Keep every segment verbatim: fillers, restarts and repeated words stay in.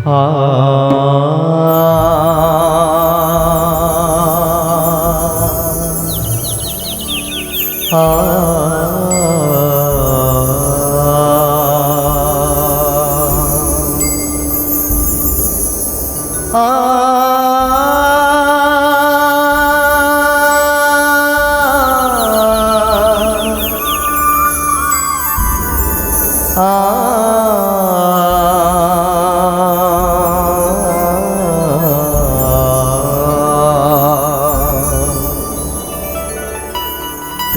आ, आ, आ, आ।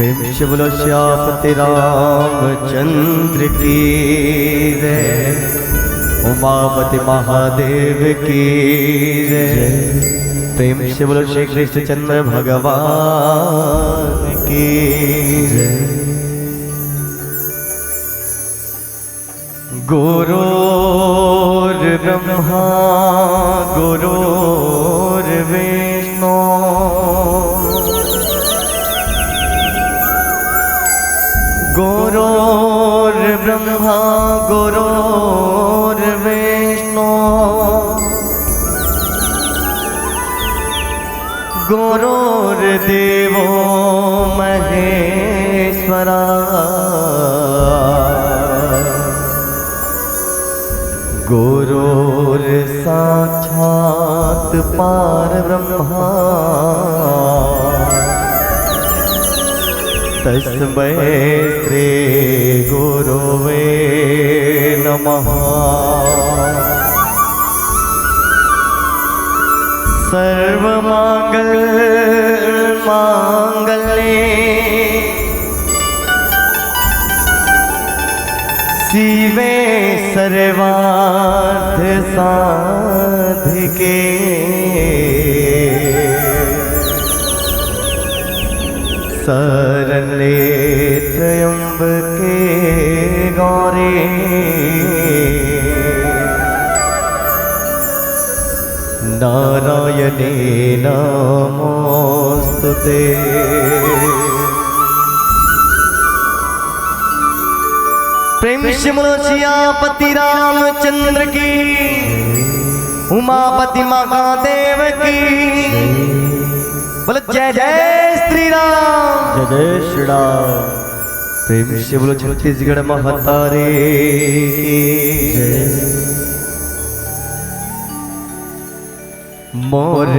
प्रेम से बोलो सियापति रामचंद्र की जय, उमापति महादेव की जय। प्रेम से बोलो श्री कृष्णचंद्र भगवान की जय। गुरुर्ब्रह्मा गुरुर्विष्णु, गुरुर्ब्रह्मा गुरुर्विष्णु, गुरुर्देवो महेश्वरा, गुरुर्साक्षात् परब्रह्मा, तस्मै श्री गुरुवे नमः। सर्वमंगल मांगल्ये शिवे सर्वार्थ साधिके, शरण्ये त्र्यंबके गौरी, नारायणी नमोस्तुते। प्रेम से बोलो सियापति रामचंद्र की, उमापति महादेव की। बोलो जय जय श्री राम। जय जय श्री राम। प्रेम से बोलो छत्तीसगढ़ महतारी की जय। मोर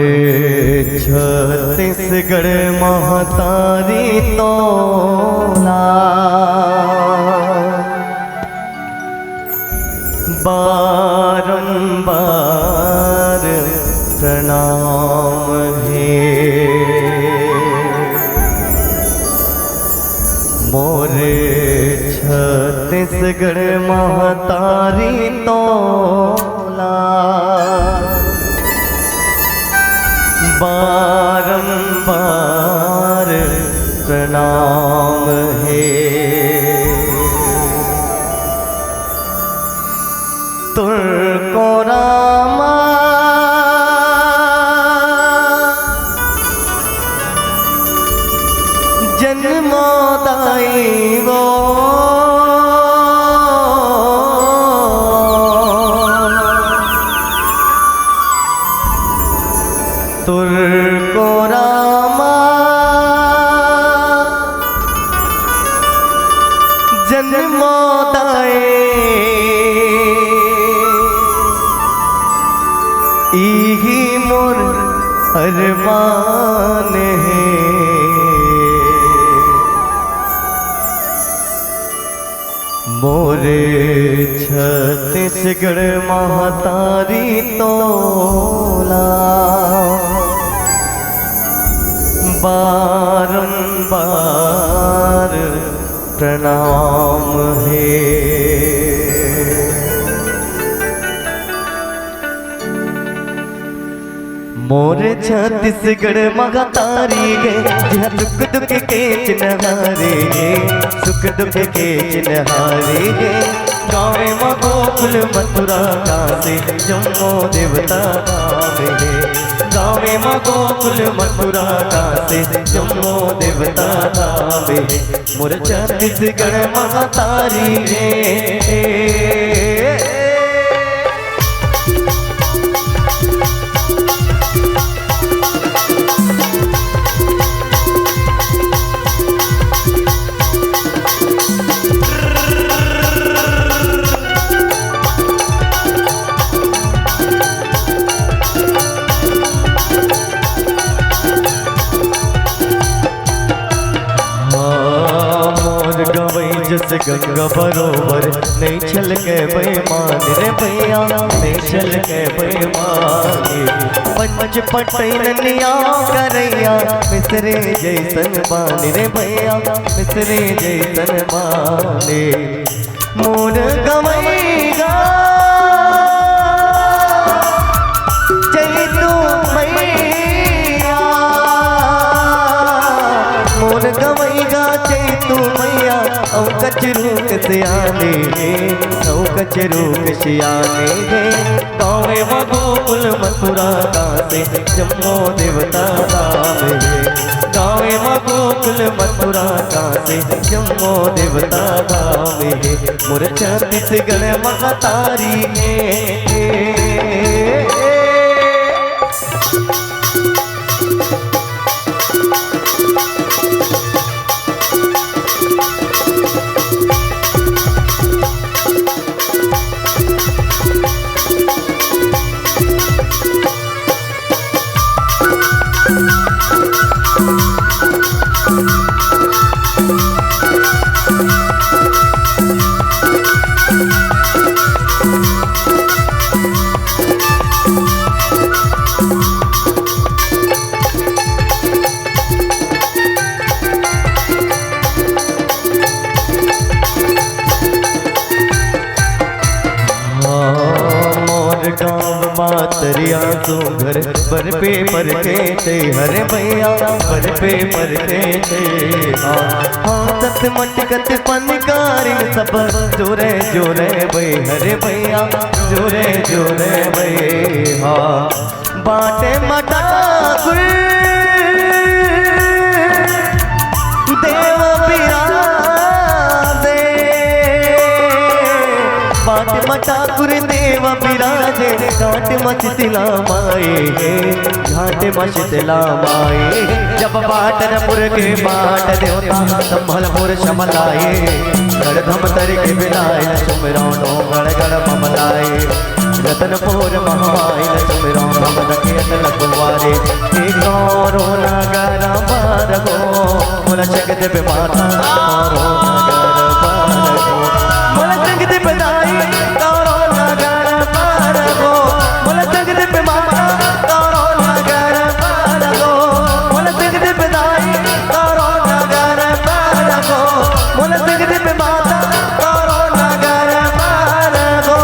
छत्तीसगढ़ महतारी तोला बारंबार प्रणाम हे। मोर छत्तीसगढ़ महतारी तोला बारंबार प्रणाम हे। तुरको रामा जन्मो दाई वो। तुरको रामा जन्मो दाए, इही मोर अरमान हे। मोर छत्तीसगढ़ महतारी तोला बारंबार प्रणाम हे। मोर छत्तीसगढ़ महतारी गे, जिहाँ सुख दुख के चिन्हारी गे, सुख दुख के चिन्हारी गे। गाँवे म गोकुल मथुरा काशी, जम्मो देवता धाम हे। गाँवे म गोकुल मथुरा काशी, जम्मो देवता धाम हे। मोर छत्तीसगढ़ महतारी गे। गंगा बरोबर नइ छलके बेईमान रे भैया, नइ छलके बेईमान। पंच पटैन निया करैया, मिसरे जैसन बान रे भैया, मिसरे जैसन बान। मोर गवैया चैतू मैया, मोर गवैया चैतू मैया, अउ कचरू के सियाने हे, अउ कचरू के सियाने हे। गाँवे म गोकुल मथुरा काशी, जम्मो देवता धाम हे। गाँवे म गोकुल मथुरा काशी, जम्मो देवता धाम हे। मोर छत्तीसगढ़ महतारी हे। हाँ, मोर गाँव म तरिया सुघर, बरपे बरपे ते हरे भैया, बरपे बरपे ते। हाँ, हाँ, सत मटकत पनकारिन सब, जोरे जोरे बहे हरे भैया, जोरे जोरे बहे। हाँ, बाटे म ठाकुर देव बिराजे, बाटे म ठाकुर देव बिराजे, घाट म शीतला माई हे, घाट म शीतला माई हे। जब पाटनपुर के पाट देवता, संभलपुर समलाए, गढ़ धमतरी के बिलाए, सुमिरौनो गढ़ गढ़ ममलाए। रतनपुर महमाई ल सुमिरौं भगत के अटल कुंवारे। ए गौरो नगर बार गो, बोला जगदब माता गौरो नगर बार गो। बोला जगदब दाई गौरो नगर बार गो, बोला जगदब माता गौरो नगर बार गो, बोला जगदब दाई गौरो नगर बार गो, बोला जगदब माता गौरो नगर बार गो।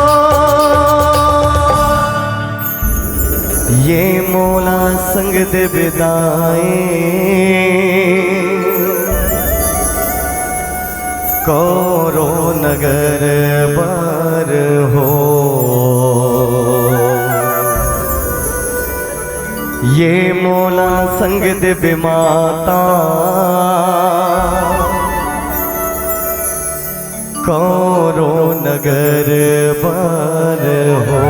ये मोला संग दे बिदाई, कौरो नगर बार हो। ये मोला संग दे माता, कौरो नगर बार हो।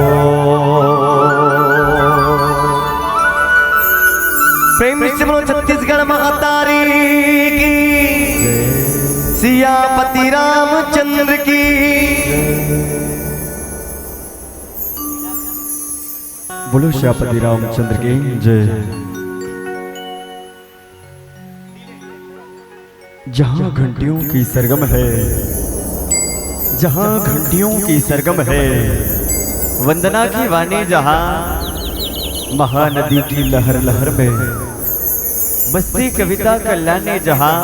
प्रेम से बोलो छत्तीसगढ़ महतारी की, सियापति रामचंद्र की। बोलो सियापति रामचंद्र की जय। जहाँ घंटियों की सरगम है, जहाँ घंटियों की सरगम है, वंदना की वाणी जहाँ, महानदी की लहर लहर में, बसती कविता कल्याणी जहाँ,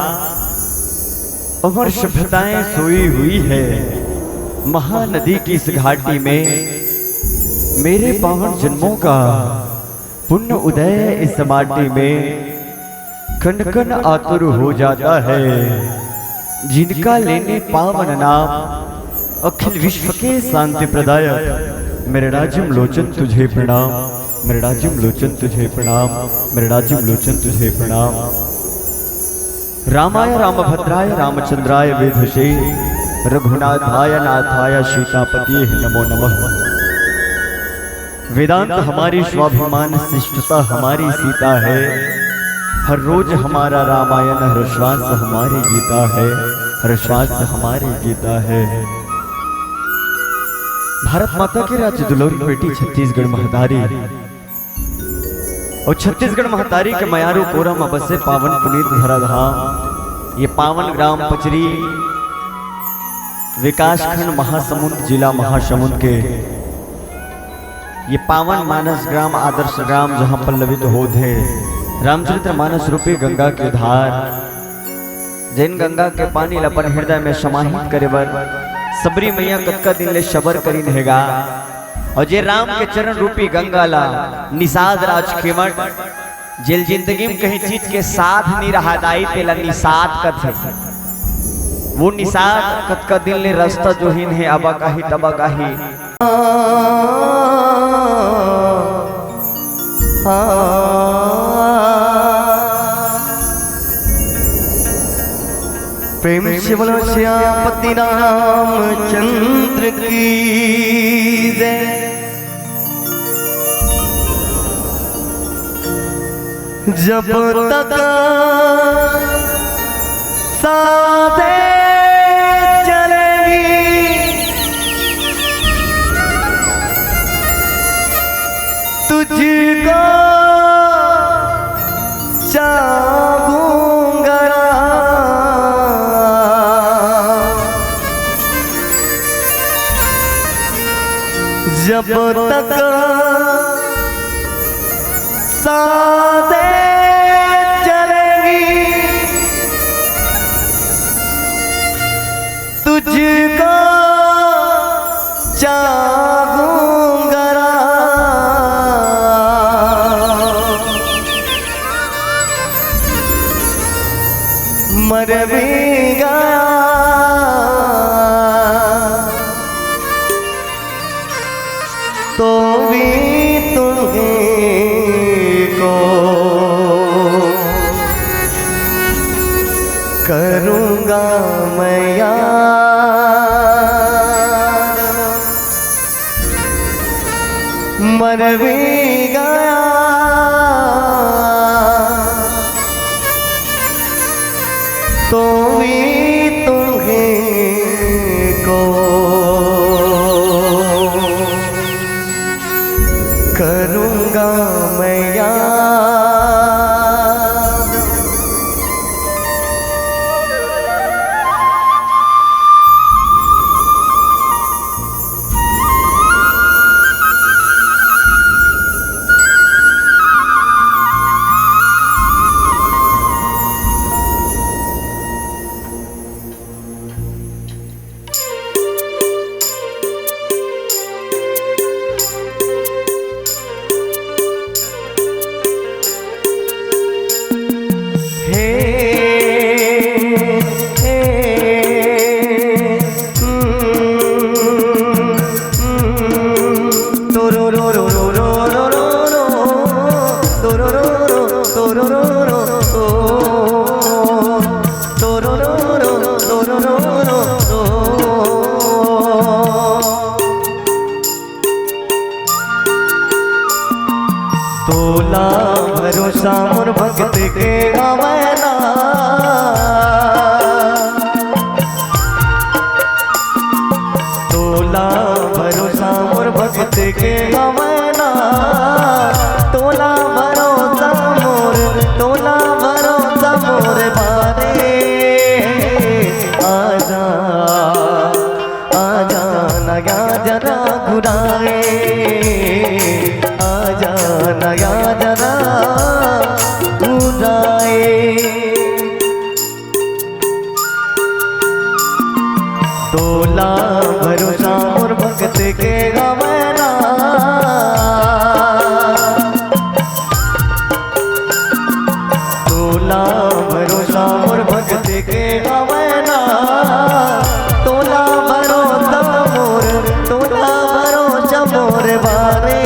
अमर सभ्यताएं सोई हुई है, महानदी की इस घाटी में मेरे पावन जन्मों का पुण्य उदय इस माटी में कण कण आतुर हो जाता है, जिनका लेने पावन नाम अखिल विश्व के शांति प्रदायक मेरे राजिम लोचन तुझे प्रणाम, मेरे राजिम लोचन तुझे प्रणाम, मेरे राजिम लोचन तुझे प्रणाम। रामाय रामभद्राय रामचंद्राय वेधसे रघुनाथाय नाथाय सीतापतिये नमो नमः। वेदांत हमारी स्वाभिमान, शिष्टता हमारी सीता है। हर रोज हमारा रामायण, हर श्वास हमारी गीता है, हर श्वास हमारी गीता है। भारत माता के राज्य दुलौरी बेटी छत्तीसगढ़ महतारी। अउ छत्तीसगढ़ महतारी के मयारू कोरा म बसे पावन पुनीत धरा धाम, ये पावन ग्राम पचरी, विकासखंड महासमुंद, जिला महासमुंद के ये पावन मानस ग्राम, आदर्श ग्राम, जहाँ पल्लवित होत हे रामचरित मानस रूपी गंगा के धार, जेन गंगा के पानी ल अपन हृदय में समाहित करे बर सबरी मैया कतका दिन ले सबर करिन हे गा। अउ जे राम के चरण रूपी गंगा ला निषाद राजखेमट, जेल जिंदगी में कहीं चीज के साथ नइ रहा दाई, तेला निषाद कथे। वो निषाद कतका दिन ले रस्ता जोहिन हे, अबा काही तबा काही। प्रेम से बोलो श्यामपति रामचंद्र की जय। जब तक साँसें चलेंगी, तुझको चाहूंगा। जब तक साँसें चलेंगी, तुझको चाहूंगा। मर भी गया तो भी तुम्हें को करूंगा मैं याद। मर भी गया तो भी तुम्हें को करूंगा मैं याद। तोला भरोसा मोर भक्त के हवय ना। तोला भरोसा मोर भक्त के हवय ना। तोला भरोसा मोर, तोला भरोसा मोर बारे। आजा, आजा ना, आजा ना घुराए। आजा ना, आजा ना घुराए। तोला भरोसा मोर भक्त के हवय ना। तोला भरोसा मोर भक्त के हवय ना। तोला भरोसा मोर, तोला भरोसा मोर बारे।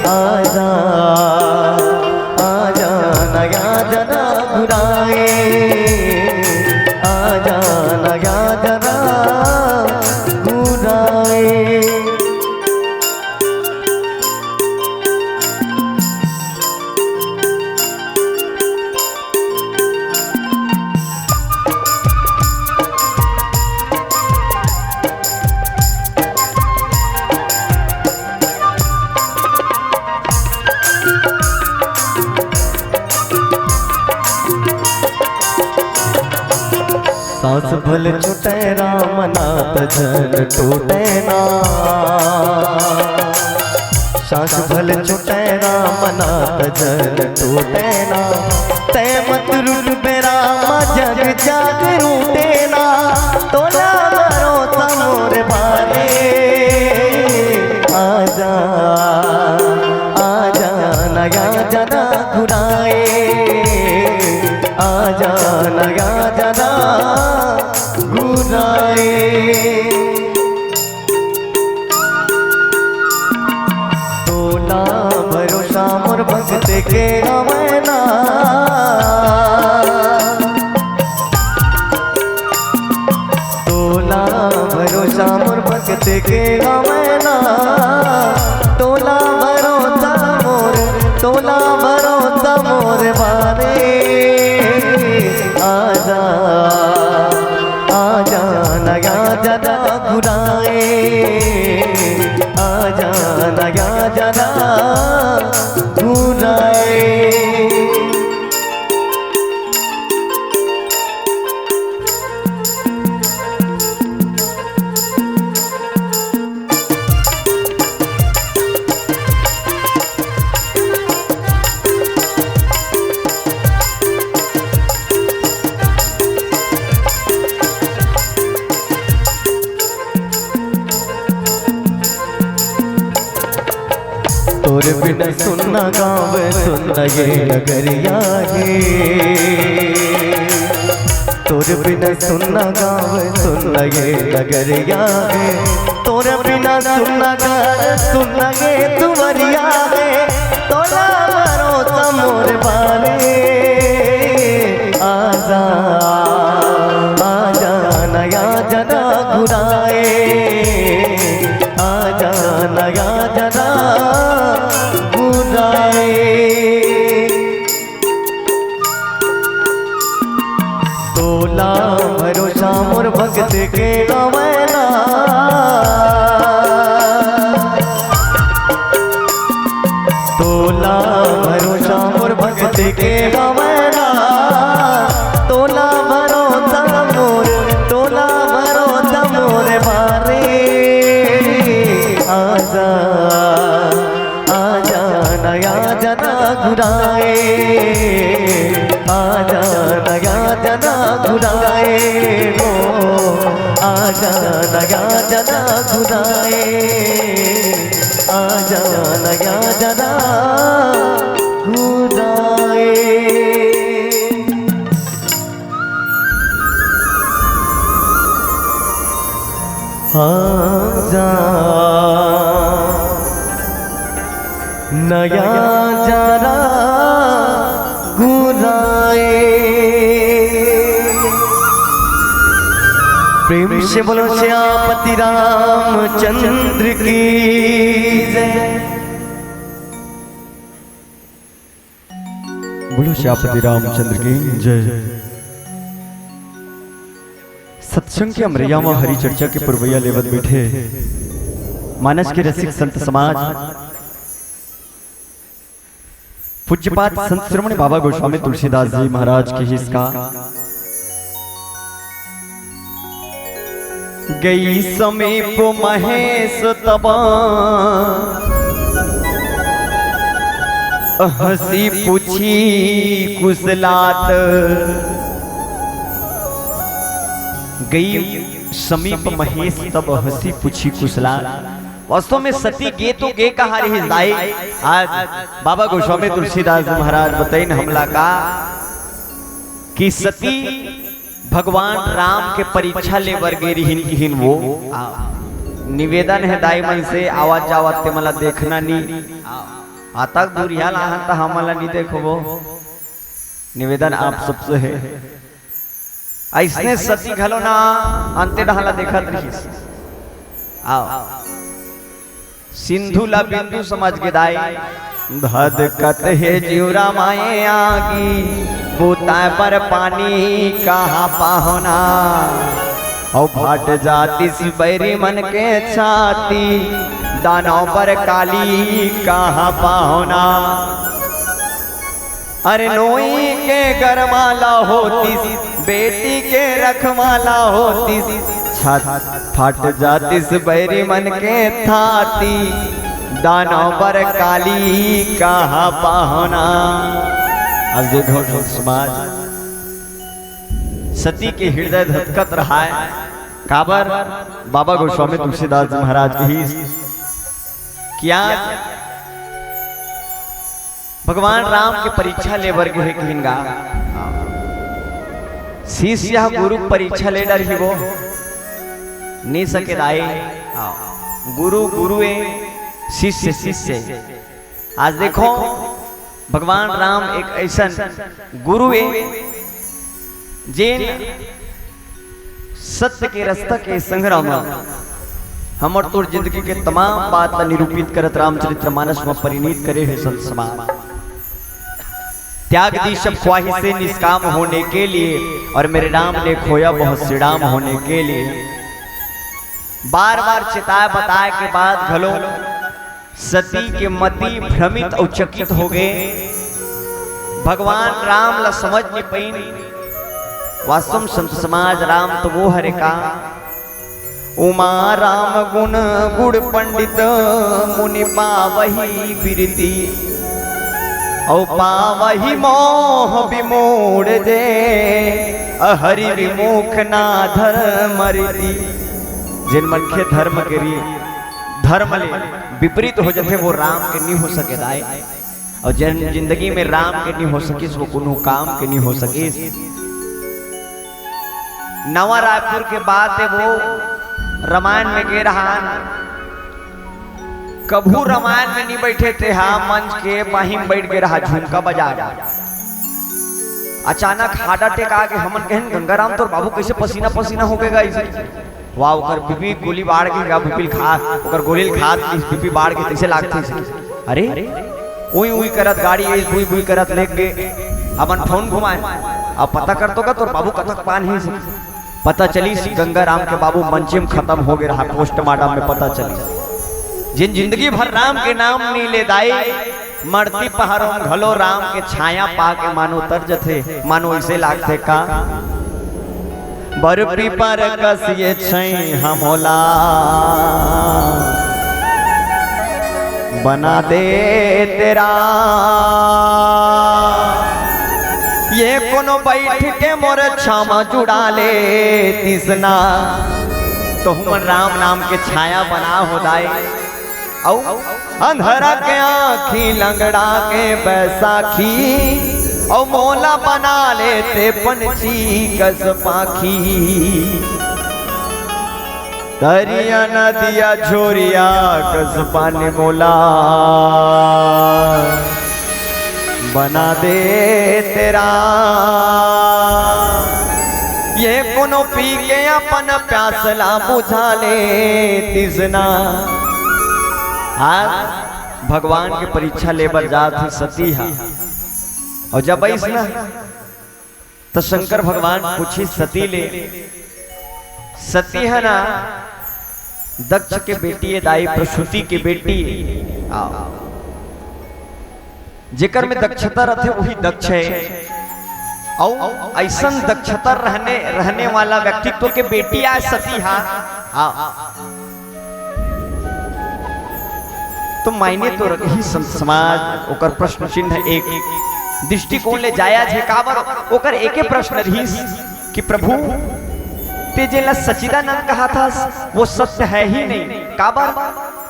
आजा, आजा ना, आजा ना घुराए। आजा ना, आजा ना घुराए। सांस भले छूटे राम नाथ झन टूटे ना। सांस भले छूटे राम नाथ झन टूटे ना। तै मत रूठ बे राम जग जाग रूटे ना। तोला भरोसा मोर बारे। आजा, आजा नया जना घुराए। आजा नया जना घुराए। तोला भरोसा मोर भक्त के हवय ना। तोला भरोसा मोर भक्त के हवय ना। तोला भरोसा मोर, तोला भरोसा मोर बारे। आजा, आजा नया जना घुराए। आजा नया जना घुराए। तोर बिना सुन्ना गाँव, सुन्ना ये नगरिया हे। तोर बिना सुन्ना गाँव, सुन्ना ये नगरिया हे। तोर बिना सुन्ना घर, सुन्ना ये दुवरिया हे। तोला भरोसा मोर बारे। आजा, आजा नया जना घुराए। आजा नया जना घुराए। तोला भरोसा मोर भक्त के हवय ना। तोला भरोसा मोर भक्त के हवय ना। तोला भरोसा मोर, तोला भरोसा मोर बारे। आजा, आजा नया जना घुराए। आजा नया जना घुराए हो। आजा नया जना घुराए। आजा नया जना घुराए। आजा नया जना घुराए। प्रेम से बोलो सियापति रामचंद्र की जय। बोलो सियापति रामचंद्र की जय। सत्संग के अमरैया म हरि चर्चा के पुरवैया लेवत बैठे मानस के रसिक संत समाज, पूज्यपाद संत शिरोमणि बाबा गोस्वामी तुलसीदास जी महाराज के हिसका। गई समीप महेश तब, हँसी पूछी कुशलात। गई समीप महेश तब, हँसी पूछी कुशलात। वास्तव में सती गे तो गे कहाँ रहिस दाई? आज बाबा गोस्वामी तुलसीदास महाराज बताइन हमला का कि सती भगवान राम के परीक्षा ले बर गे रिहिन किहिन वो। आ, निवेदन हे दाई मन से, आवत जावत ते मन ला देखना नी। आ, अतक दूरिहा लाहन त हमन ला नी देखबो। निवेदन आप सबसे हे। अइसने सती घलो ना अंते डहर ला देखत रिहिस। आओ। सिंधु ला बिंदु समझ के दाई। धधकत हे जिउरा माए आगी, बुताए बर पानी कहाँ पाहुना। अउ फट जातिस बैरी मन के छाती, दानव बर काली कहाँ पाहुना। अरे नोई के गरमा ला होतिस बेटी के रखवाला होतिस, छात फाट जातिस बैरी मन के थाती, दानव बर काली कहा पाहुना। अब देखो समाज, सती के हृदय धधकत रहाय, काबर बाबा गोस्वामी तुलसीदास जी महाराज कहिस कि आज भगवान राम के परीक्षा ले बर गे हे कहिन गा। शिष्य ह गुरु के परीक्षा ले डरही वो, नी सके दाई। गुरु गुरु ए, शिष्य शिष्य ए। आज देखो, भगवान राम एक अइसन गुरु ए, जेन सत्य के रस्ता के संग्रह म हमर तोर जिंदगी के तमाम बात ला निरूपित करत रामचरित्र मानस म परिणीत करे हे संत समाज। त्याग दी सब ख्वाहिशें निष्काम होने के लिए, और मेरे राम ने खोया बहुत श्रीराम होने के लिए। बार बार चेताए बताए के बाद घलो सती के मति भ्रमित अउ चकित हो गे। भगवान राम ला समझ नइ पइन। वास्तव में संत समाज, राम तो वो हरे का, उमा राम गुण गुण पंडित, मुनि पावही बिरती, अउ पावही मोह विमूढ़ जे, अहरि विमुख ना धर्म रीति। जेन मनखे धर्म के री-, धर्म ले विपरीत हो जथे, वो राम के नी हो सके दाई। अउ जेन जिंदगी में राम के नी हो सकिस, वो कोनो काम के नी हो सकिस। नवा रायपुर के बात हे, वो रमायन में गे रहा, कभू रमायन में नी बैठे, तेहा मंच के बाही में बैठ गे रहा, झुमका बजा रहा। अचानक heart attack आ गे। हमन कहेन, "गंगाराम, तोर बाबू कइसे पसीना पसीना हो गे गा?" वाह, ओकर बीपी गोली बाढ़ गे गा, बीपी खा, ओकर गोली खा, बीपी बाढ़ गे, कइसे लागथे? अरे, उई उई करत गाड़ी, ए बुई बुई करत लेग गे। अपन फोन घुमाए, अब पता कर तो का तोर बाबू कतक पान हे। पता चलिस गंगाराम के बाबू मंचे में खतम हो गे रहा, पोस्टमार्टम में पता चलिस। जेन जिंदगी भर राम के नाम नी ले दाई, मरती पहाड़ों में घलो राम के छाया पाके मानो तर जथे, मानो इसे लागथे का, बर पीपर कस ये छैहा मोला बना दे तेरा। ये कोनो बैठ के मोर छामा जुड़ा ले तिसना, तो हमन राम नाम के छाया बना हो दाई। अउ अंधरा के आँखी, लंगड़ा के बैसाखी, अउ मोला बना लेते पंछी कस पाखी। दरिया नदिया झोरिया कस पानी मोला बना दे तेरा। ये कोनो पी के अपन प्यास ला बुझा ले तिसना। आज भगवान के परीक्षा ले बर जात हे सती हा। अउ जब अइस ना, त शंकर भगवान पूछिस सती ले, सती ह ना दक्ष के बेटी ए दाई, प्रसूति के बेटी ए। आ, जेकर में दक्षता रथे, वही दक्ष हे। अउ अइसन दक्षता रहने, रहने वाला व्यक्तित्व के बेटी आय सती हा। आ, तो मायने तो रखही संत समाज, ओकर प्रश्न चिन्ह एक दृष्टिकोण ले जायज हे। काबर? ओकर एके प्रश्न रहिस कि प्रभु, ते जेला सच्चिदानंद कहाथस, वो सत्य हे ही नहीं। काबर?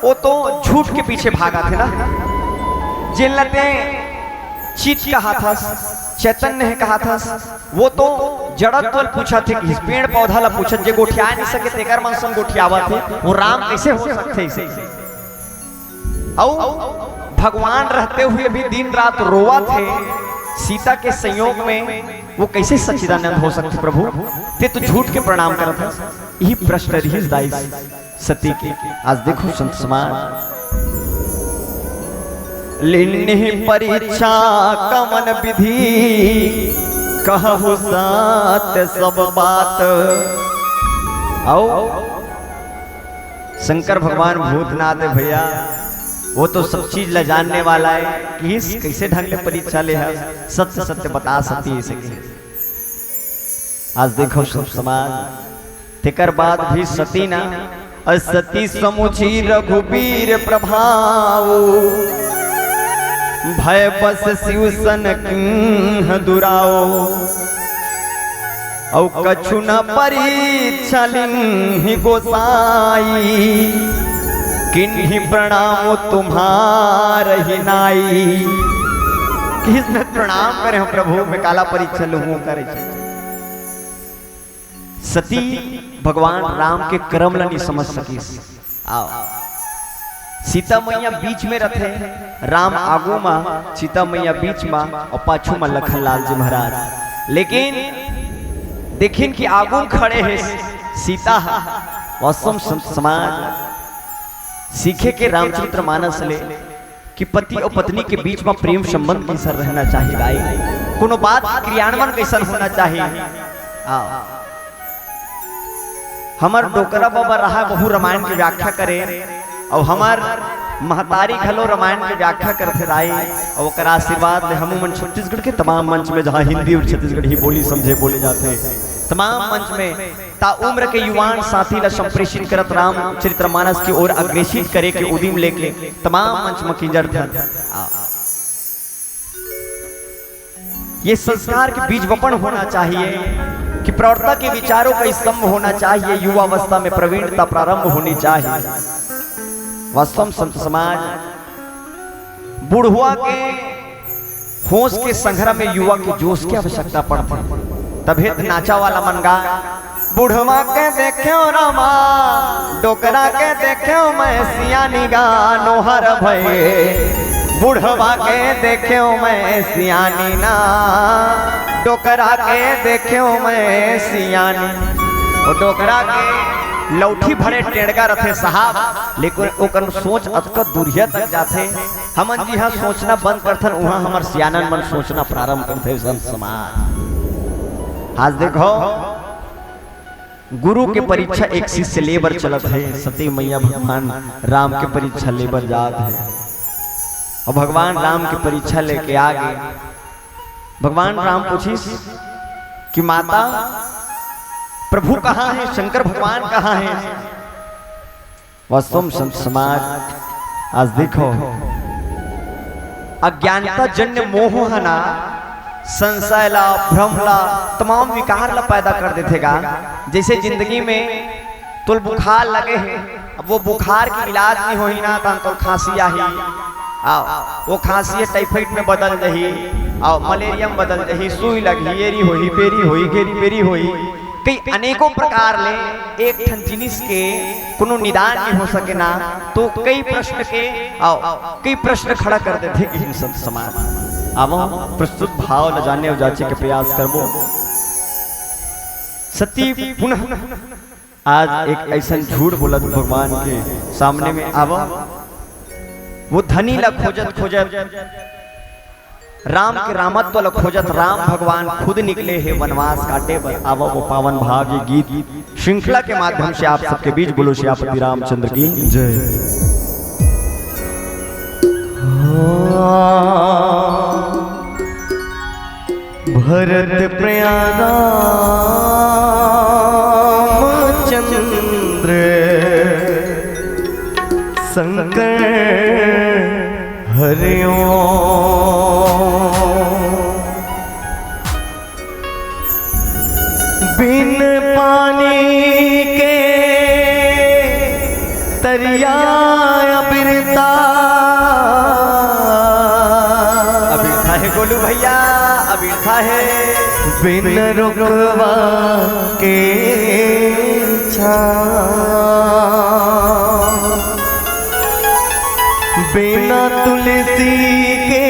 वो तो झूठ के पीछे भागथे ना। जेला ते चित कहाथस, चैतन्य हे कहाथस, वो तो जड़त्व ल पूछत हे कि पेड़ पौधा ला पूछत, जे गोठिया नइ सके तेकर मन संग गोठियावत हे, वो राम कइसे हो सकथे अइसे? अउ भगवान रहते हुए भी दिन रात रोवत हे सीता के संयोग में, वो कइसे सच्चिदानंद हो सकथे प्रभु? ते तो झूठ के प्रणाम करत हस। यही प्रश्न रहिस दाई सती के। आज देखो संत समाज, लिन्ही परीक्षा कवन विधि, कहहु सत्य सब बात। अउ शंकर भगवान भूतनाथ हे भैया, वो तो सब चीज ला जानने वाला हे। किस, कइसे ढंग ले परीक्षा ले हे, सत्य सत्य बता सती हे सके। आज देखो सब समाज, तेकर बाद भी सती ना, "असती समुझी रघुबीर प्रभाव, भय बस शिव सन किन्ह दुराव, अउ कछु न परीक्षा लिन्हि गोसाई, किन्हि प्रणाम तुम्हार ही नाई।" किसने प्रणाम करे हो प्रभु, मैं काला परीक्षा लूँ करे छे। सती भगवान राम के करम ला नहीं समझ सकिस। आओ, सीता मैया बीच में रथे, राम आगू मा, सीता मैया बीच मा, अउ पाछू मा लखन लाल जी महाराज। लेकिन देखिन कि आगू म खड़े हे सीता ह। वास्तव म सम-, समाज सीखे के रामचरित्र मानस ले कि पति अउ पत्नी के बीच म प्रेम संबंध कइसन रहना चाही दाई, कोनो बात के क्रियान्वयन कइसन होना चाही। आओ। हमर डोकरा बाबा रहा, वहू रामायण के व्याख्या करे, अउ हमर महतारी घलो रामायण के व्याख्या करथे दाई, अउ ओकर आशीर्वाद ले हमू मन छत्तीसगढ़ के तमाम मंच में, जहाँ हिंदी अउ छत्तीसगढ़ी बोली समझे बोले जाथे, तमाम मंच में ता उम्र के युवान साथी ला संप्रेषित करत रामचरितमानस की ओर अग्रेसित करे के उदिम लेके तमाम मंच म किंजरथन। ये संस्कार के बीज वपन होना चाहिए कि प्रौढ़ता के विचारों का स्तंभ होना चाहिए, युवावस्था में प्रवीणता प्रारंभ होनी चाहिए। वास्तव में संत समाज बुढ़वा के होश के संघरा में युवा के जोश के आवश्यकता पड़थे। तभे त नाचा वाला मन गा, "बुढ़वा के देखेव रामा, डोकरा के देखेव मैं सियानी गा, नोहर भये। बुढ़वा के देखेव मैं सियानी ना, डोकरा के देखेव मैं सियानी।" वो डोकरा के लौठी भरे टेड़गा रथे साहब, लेकिन ओकर सोच अतका दूरिया तक जाथे। हमन जिहाँ सोचना बंद करथन, उहाँ हमर सियानन मन सोचना प्रारंभ करथे। संत समाज, आज देखो, गुरु के परीक्षा एक शिष्य ले बर चलत हे, सती मैया भगवान राम के परीक्षा ले बर जात हे। अउ भगवान राम के परीक्षा लेके आ गे। भगवान राम पूछिस कि माता, प्रभु कहाँ हे, शंकर भगवान कहाँ हे? वास्तव में संत समाज, आज देखो, अज्ञानता जन्य मोह ह ना, संशय ला, भ्रम ला, तमाम विकार ला पैदा कर देथे गा। जैसे जिंदगी में तोल बुखार लगे हे, अब वो बुखार के इलाज नहीं होही ना, तहन तोल खांसी आही, आओ, वो खांसी ह टाइफाइड में बदल जाही, आओ, मलेरिया में बदल जाही, सुई लगही, एरी होही, पेरी होही, घेरी पेरी होही, कई अनेकों प्रकार ले एक ठन जिनिस के कोनो निदान नहीं हो सके ना, तो कई प्रश्न के, आओ, कई प्रश्न खड़ा कर देथे कि संत समाज। आवो, प्रस्तुत भाव ल जाने अउ जांचे के प्रयास करबो। सती पुनः आज एक ऐसन झूठ बोलत भगवान के सामने में आवा। वो धनी ला खोजत खोजत, राम के रामत्व ला खोजत, राम भगवान खुद निकले हे वनवास काटे बर। आवा वो पावन भाव ये गीत श्रृंखला के माध्यम से आप सबके बीच बोलो सियापति रामचंद्र की जय। भरत प्रयाग रामचंद्र शंकर हरिओ। बिन पानी के तरिया अबिरता। अबिरता हे गोलू भैया, अबिरता हे। बिन रुखवा के छाँव, बिना तुलसी के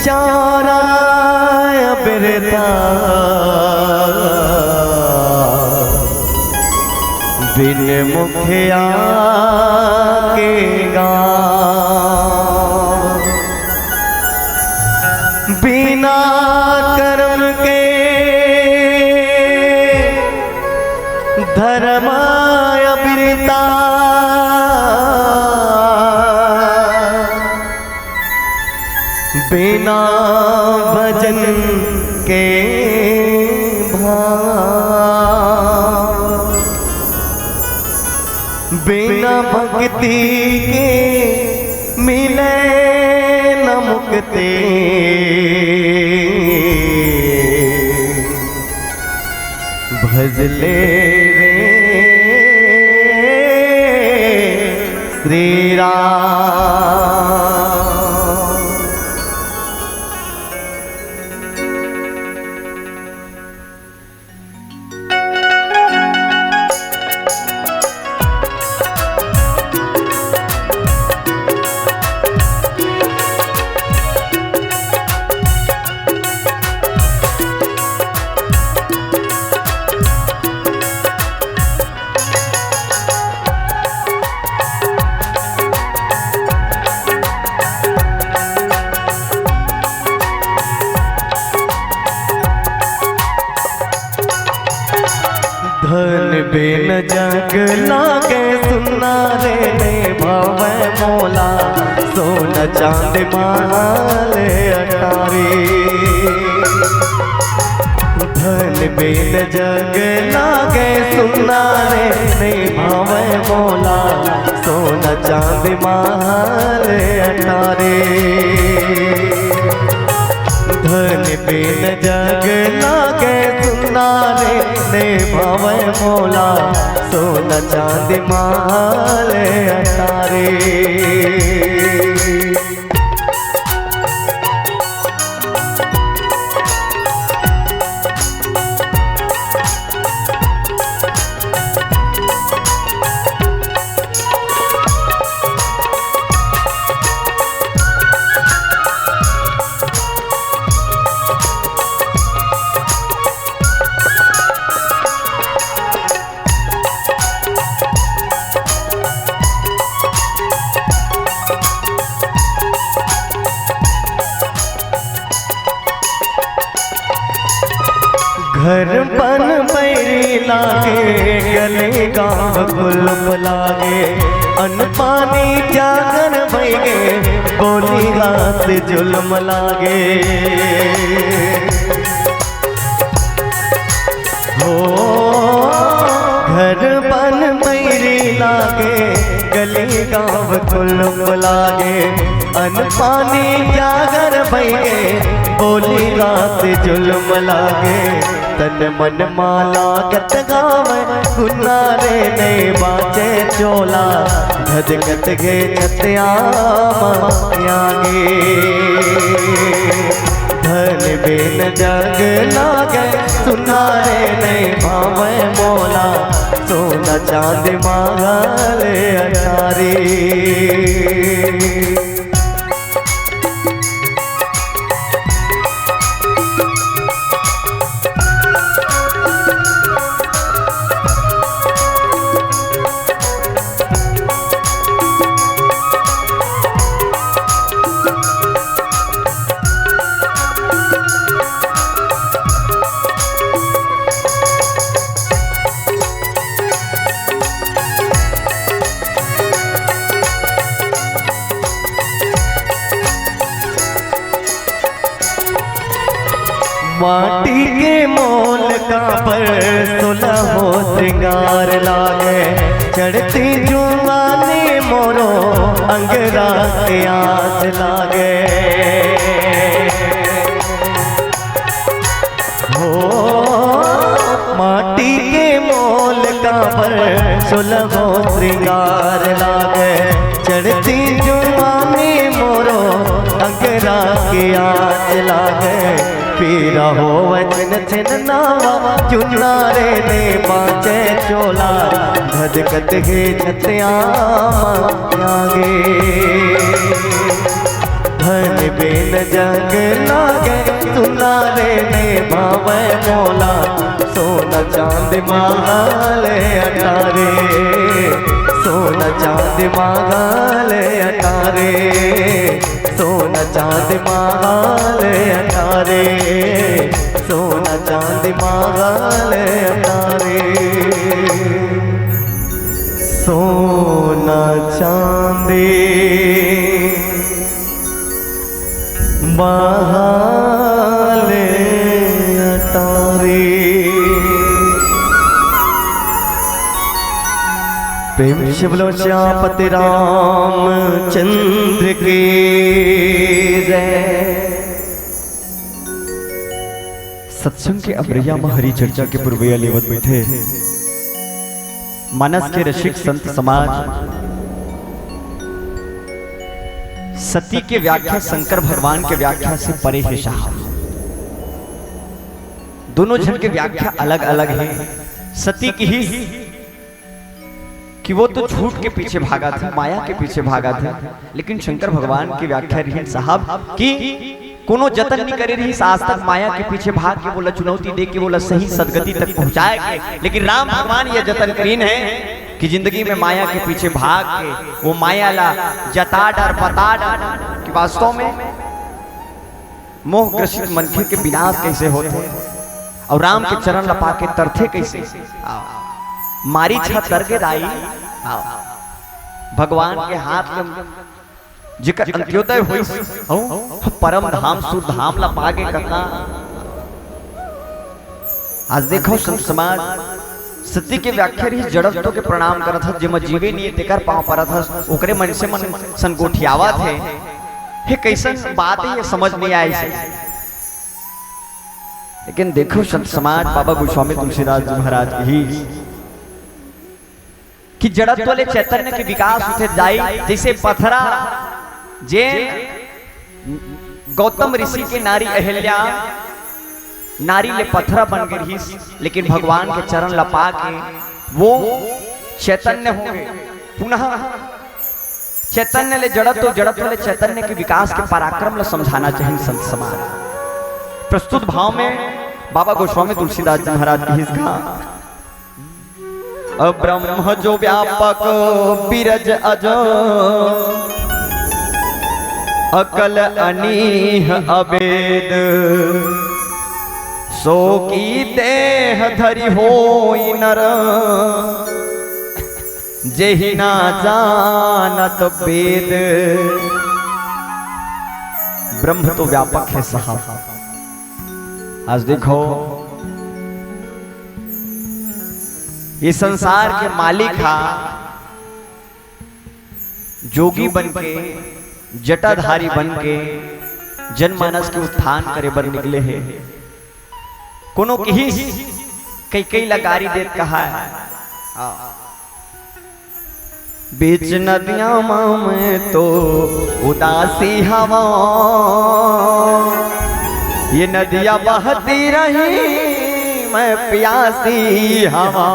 चारा अबिरता। बिन मुखिया के गाँव, बिना कर्म के धर्म अबिरता। बिना भजन के भाव। बिना भक्ति के मिले न मुक्ति। भजले रे श्री राम। धन बिन जग लागे सुन्ना रे, नइ भावै मोला सोना चांदी महल अटारी। धन बिन जग लागे सुन्ना रे, नइ भावै मोला सोना चांदी महल अटारी। धन बिन जग लागे सुन्ना रे, नइ भावै मोला सोना चांदी महल अटारी। घर पन बैरी लागे, गली गांव कुलुप लागे, अन्न पानी जागर भइगे, बोली रात जुलम लागे। हो घर पन बैरी लागे, गली गांव कुलुप लागे, अन्न पानी जागर भइगे, बोली रात जुलम लागे। तन मन मा लागत गावै गुना रे, नइ बांचे चोला धधकत हे छतिया माया गे। धन बिन जग लागे सुना रे, नइ भावै मोला सोना चांदी महल अटारी। माटी के मोल काबर सोलहो श्रृंगार लागे, चढ़ती जुवानी मोरो अंगरा के आस लागे। हो माटी के मोल काबर सोलहो श्रृंगार लागे, चढ़ती जुवानी मोरो अंगरा के आस लागे। पीरा होवै छिन छिन नावा, चुन्ना रे नइ बांचे चोला, धधकत हे छतिया माया गे। धन बिन जग लागे सुना रे, नइ भावै मोला सोना चांदी महल अटारी। सोना चांदी महल अटारी, सोना चांदी महल अटारी, सोना चांदी महल अटारी। सोना चांदी महल अटारी। प्रेम से बोलो श्यामपति रामचंद्र की जय। सत्संग के अमरैया म हरि चर्चा के पुरवैया लेवत बैठे मानस के रसिक संत समाज। सती के व्याख्या शंकर भगवान के व्याख्या से परे हे साहब। दोनों झन के व्याख्या अलग-अलग हे। सती किहिस कि वो तो झूठ के पीछे भागत हे, माया के पीछे भागत हे, लेकिन शंकर भगवान के व्याख्या रहिन साहब कि कोनो जतन नइ करे रहिस आज तक माया के पीछे भाग के, वोला चुनौती दे के, वोला सही सदगति तक पहुंचाए के। लेकिन राम भगवान ये जतन करिन हे कि जिंदगी में माया के पीछे भाग के वो माया ला जता डर, बता डर कि वास्तव में मोह ग्रसित मनखे के विनाश कइसे होथे अउ राम के चरण ल पाके तरथे कइसे। मारीच ह तर गे दाई, भगवान के हाथ ले जेकर अंत्योदय होइस, अउ परम धाम सुरधाम ल पागे कका। आज देखो संत समाज, सती के व्याख्या रहिस जड़त्व के प्रणाम करत हस, जेमा जीवे नइ हे तेकर पांव परत हस, ओकरे मनसे मन सन गोठियावत हे। हे कइसन बात हे, ये समझ नइ आइस। लेकिन देखो संत समाज, बाबा गोस्वामी तुलसीदास जी महाराज कहिस कि जड़त्व ले चैतन्य के विकास होथे दाई, जइसे पथरा जेन गौतम ऋषि के नारी अहिल्या नारी ले पथरा बन गे रहिस, लेकिन भगवान के चरण ल पाके वो चैतन्य हो गे। पुनः चैतन्य ले जड़त्व, जड़त्व ले चैतन्य के विकास के पराक्रम ल समझाना चाहिए संत समाज। प्रस्तुत भाव में बाबा गोस्वामी तुलसीदास जी महाराज कहिस का, ब्रह्म जो व्यापक बिरज अज, अकल अनीह अबेद। सो की देह धरि होई नर, जेहि ना जानत वेद। ब्रह्म तो व्यापक हे साहब। आज देखो, ये संसार के मालिक हा जोगी बन के, जटाधारी बन के जनमानस के उत्थान करे बर निकले हे। कोनो किहिस, कैकेयी ला गारी देत कहा हे, बीच नदिया मा मैं तो उदासी हवा, ये नदिया बहती रही, मैं प्यासी हवा।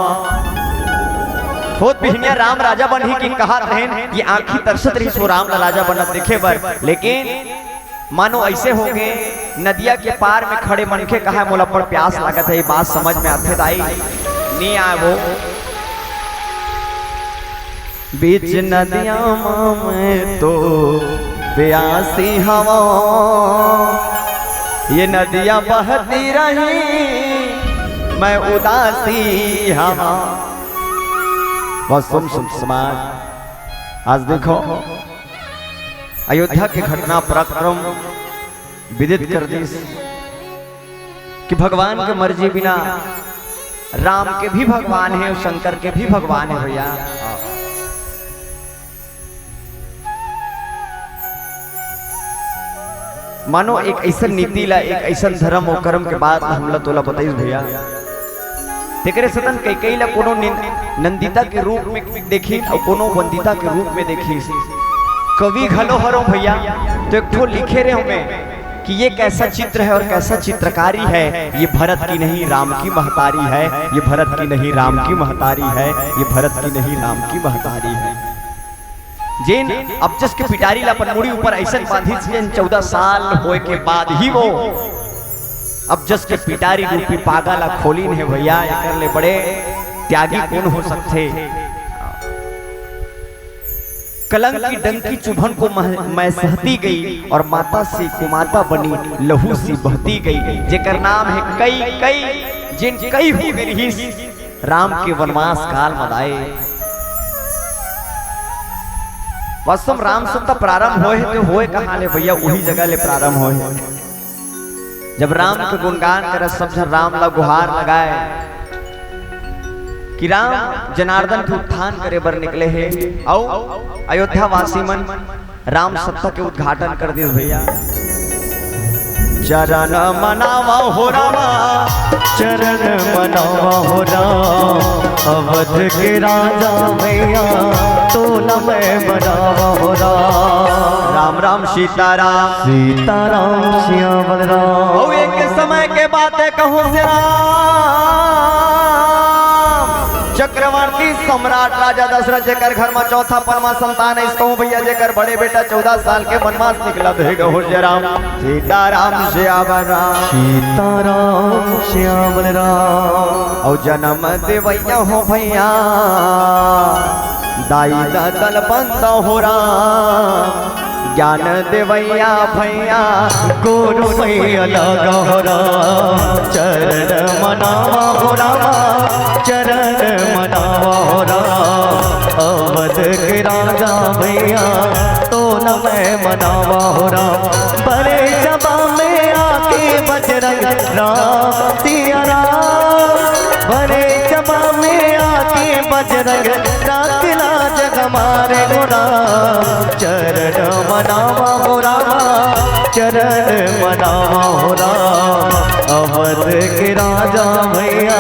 होत बिहनिया राम राजा बनही कि कहत रहेन, ये आँखी तरसत रहिस वो राम ला राजा बनत देखे बर, लेकिन मानो अइसे हो गे, नदिया के पार में खड़े मनखे कहा, मोला बड़ प्यास लागत हे, ये बात समझ में आथे दाई? नी आए वो। बीच नदिया मा मैं तो प्यासी हवा, ये नदिया बहती रही, मैं उदासी हवा। बस सुन, सुन समाज, आज देखो, अयोध्या के घटना पराक्रम विदित कर दिस कि भगवान के मर्जी बिना राम के भी भगवान हे, शंकर के भी भगवान हे भैया। मानो एक अइसन नीति ला, एक अइसन धर्म अउ कर्म के बात ला हमला तोला बताइस भैया। तेकरे सेती कैकेयी ला कोनो निन-, नंदिता के रूप में देखिस अउ कोनो वंदिता के रूप में देखिस। कवि घलो हरंव भैया, तो एक ठो लिखे रहेंव मैं कि ये कैसा चित्र है और कैसा चित्रकारी है, ये भरत की नहीं राम की महतारी है, ये भरत की नहीं राम की महतारी है, ये भरत की नहीं राम की महतारी है। जेन अबजस के पिटारी ला अपन मुड़ी ऊपर अइसन बांधिस, जेन चौदह साल होए के बाद ही वो अबजस के पिटारी रूपी पागा ला खोलिन हे भैया, एकर ले बड़े त्यागी कोन हो सकथे? कलंक की डंकी चुभन को मह-, मैं सहती गई और माता सी कुमाता बनी, लहू सी बहती गई, जेकर नाम हे कैकेयी, जेन कई हो गे रिहिस राम के वनवास काल म दाई। वास्तव में राम शब्द प्रारंभ होए हे, तो होए कहाँ ले भैया? उही जगह ले प्रारंभ होए हे। जब राम के गुणगान करे, सब झन राम ला गुहार लगाए कि राम जनार्दन के उत्थान करे बर निकले हे, अउ अयोध्या वासी मन राम सत्ता के उद्घाटन कर दिस भैया। चरण मनावा हो रामा, चरण मनावा हो राम, अवध के राजा भैया, तोला मैं मनावा हो राम। राम राम सीताराम। सीताराम सियावर राम। अउ एक समय के बात कहूँ से राम, चक्रवर्ती सम्राट राजा दशरथ जेकर घर म चौथा परमा संतान हे, इसको भैया जेकर बड़े बेटा चौदह साल के वनवास निकला भेग हो जय राम। सीताराम सियावर राम। सीताराम सियावर राम। अउ जन्म देवैया हो भैया, दाई ददल बंद हो राम। ज्ञान देवैया भैया, गुरु मैया लगा हो राम। चरण मनावा हो रामा, चरण मनावा हो राम। अवध के राजा भैया, तोला मैं मनावा हो राम। बड़े सभा में आके बजरंग राम सिया राम, बड़े सभा में आके बजरंग राखला जग मारे हो राम। चरण मनावा हो रामा, चरण मनावा हो राम। अवध के राजा भैया,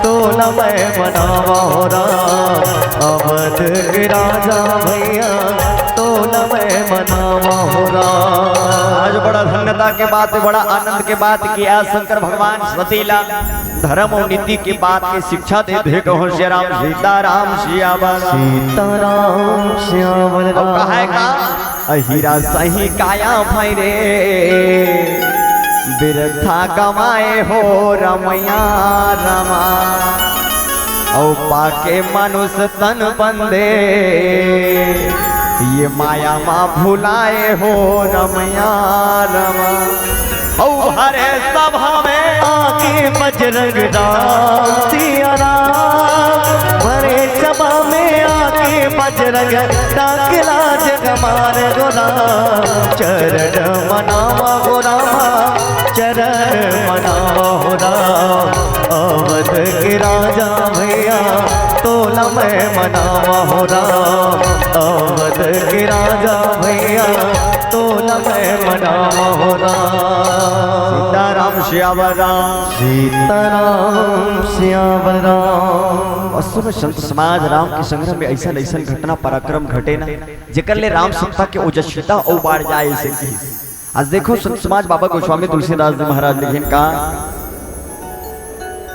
तोला मैं मनावा हो राम। अवध के राजा भैया, तोला मैं मनावा हो राम। आज बड़ा धन्यता के बात हे, बड़ा आनंद के बात हे कि आज शंकर भगवान सती ला धर्म अउ नीति के बात के शिक्षा देत हे। कहूँ श्री राम, सीताराम सियावर। सीताराम सियावर अउ राम। कहे का, अहिरा सही काया भाई रे, बिरथा गवाए हो रमैया रमा। अउ पाके मनुष्य तन बंदे, ये माया मा भुलाए हो रमैया रमा। अउ भरे सभा में आके बजरंग राम सिया राम, भरे सभा में आके बजरंग राखला जग मारे हो राम। चरण मनावा हो रामा, चरण मनावा हो राम। अवध के राजा भैया, तोला मैं मनावा हो राम। अवध के राजा भैया, तोला मैं मनावा हो राम। सीताराम सियावर राम। सीताराम सियावर राम। वास्तव में संत समाज राम के संग्रह में ऐसन ऐसन घटना पराक्रम घटे ना, जेकर ले राम सत्ता के ओजस्विता अउ बाढ़ जाए, ऐसे की। आज देखो संत समाज बाबा गोस्वामी तुलसीदास जी महाराज लिखिन का,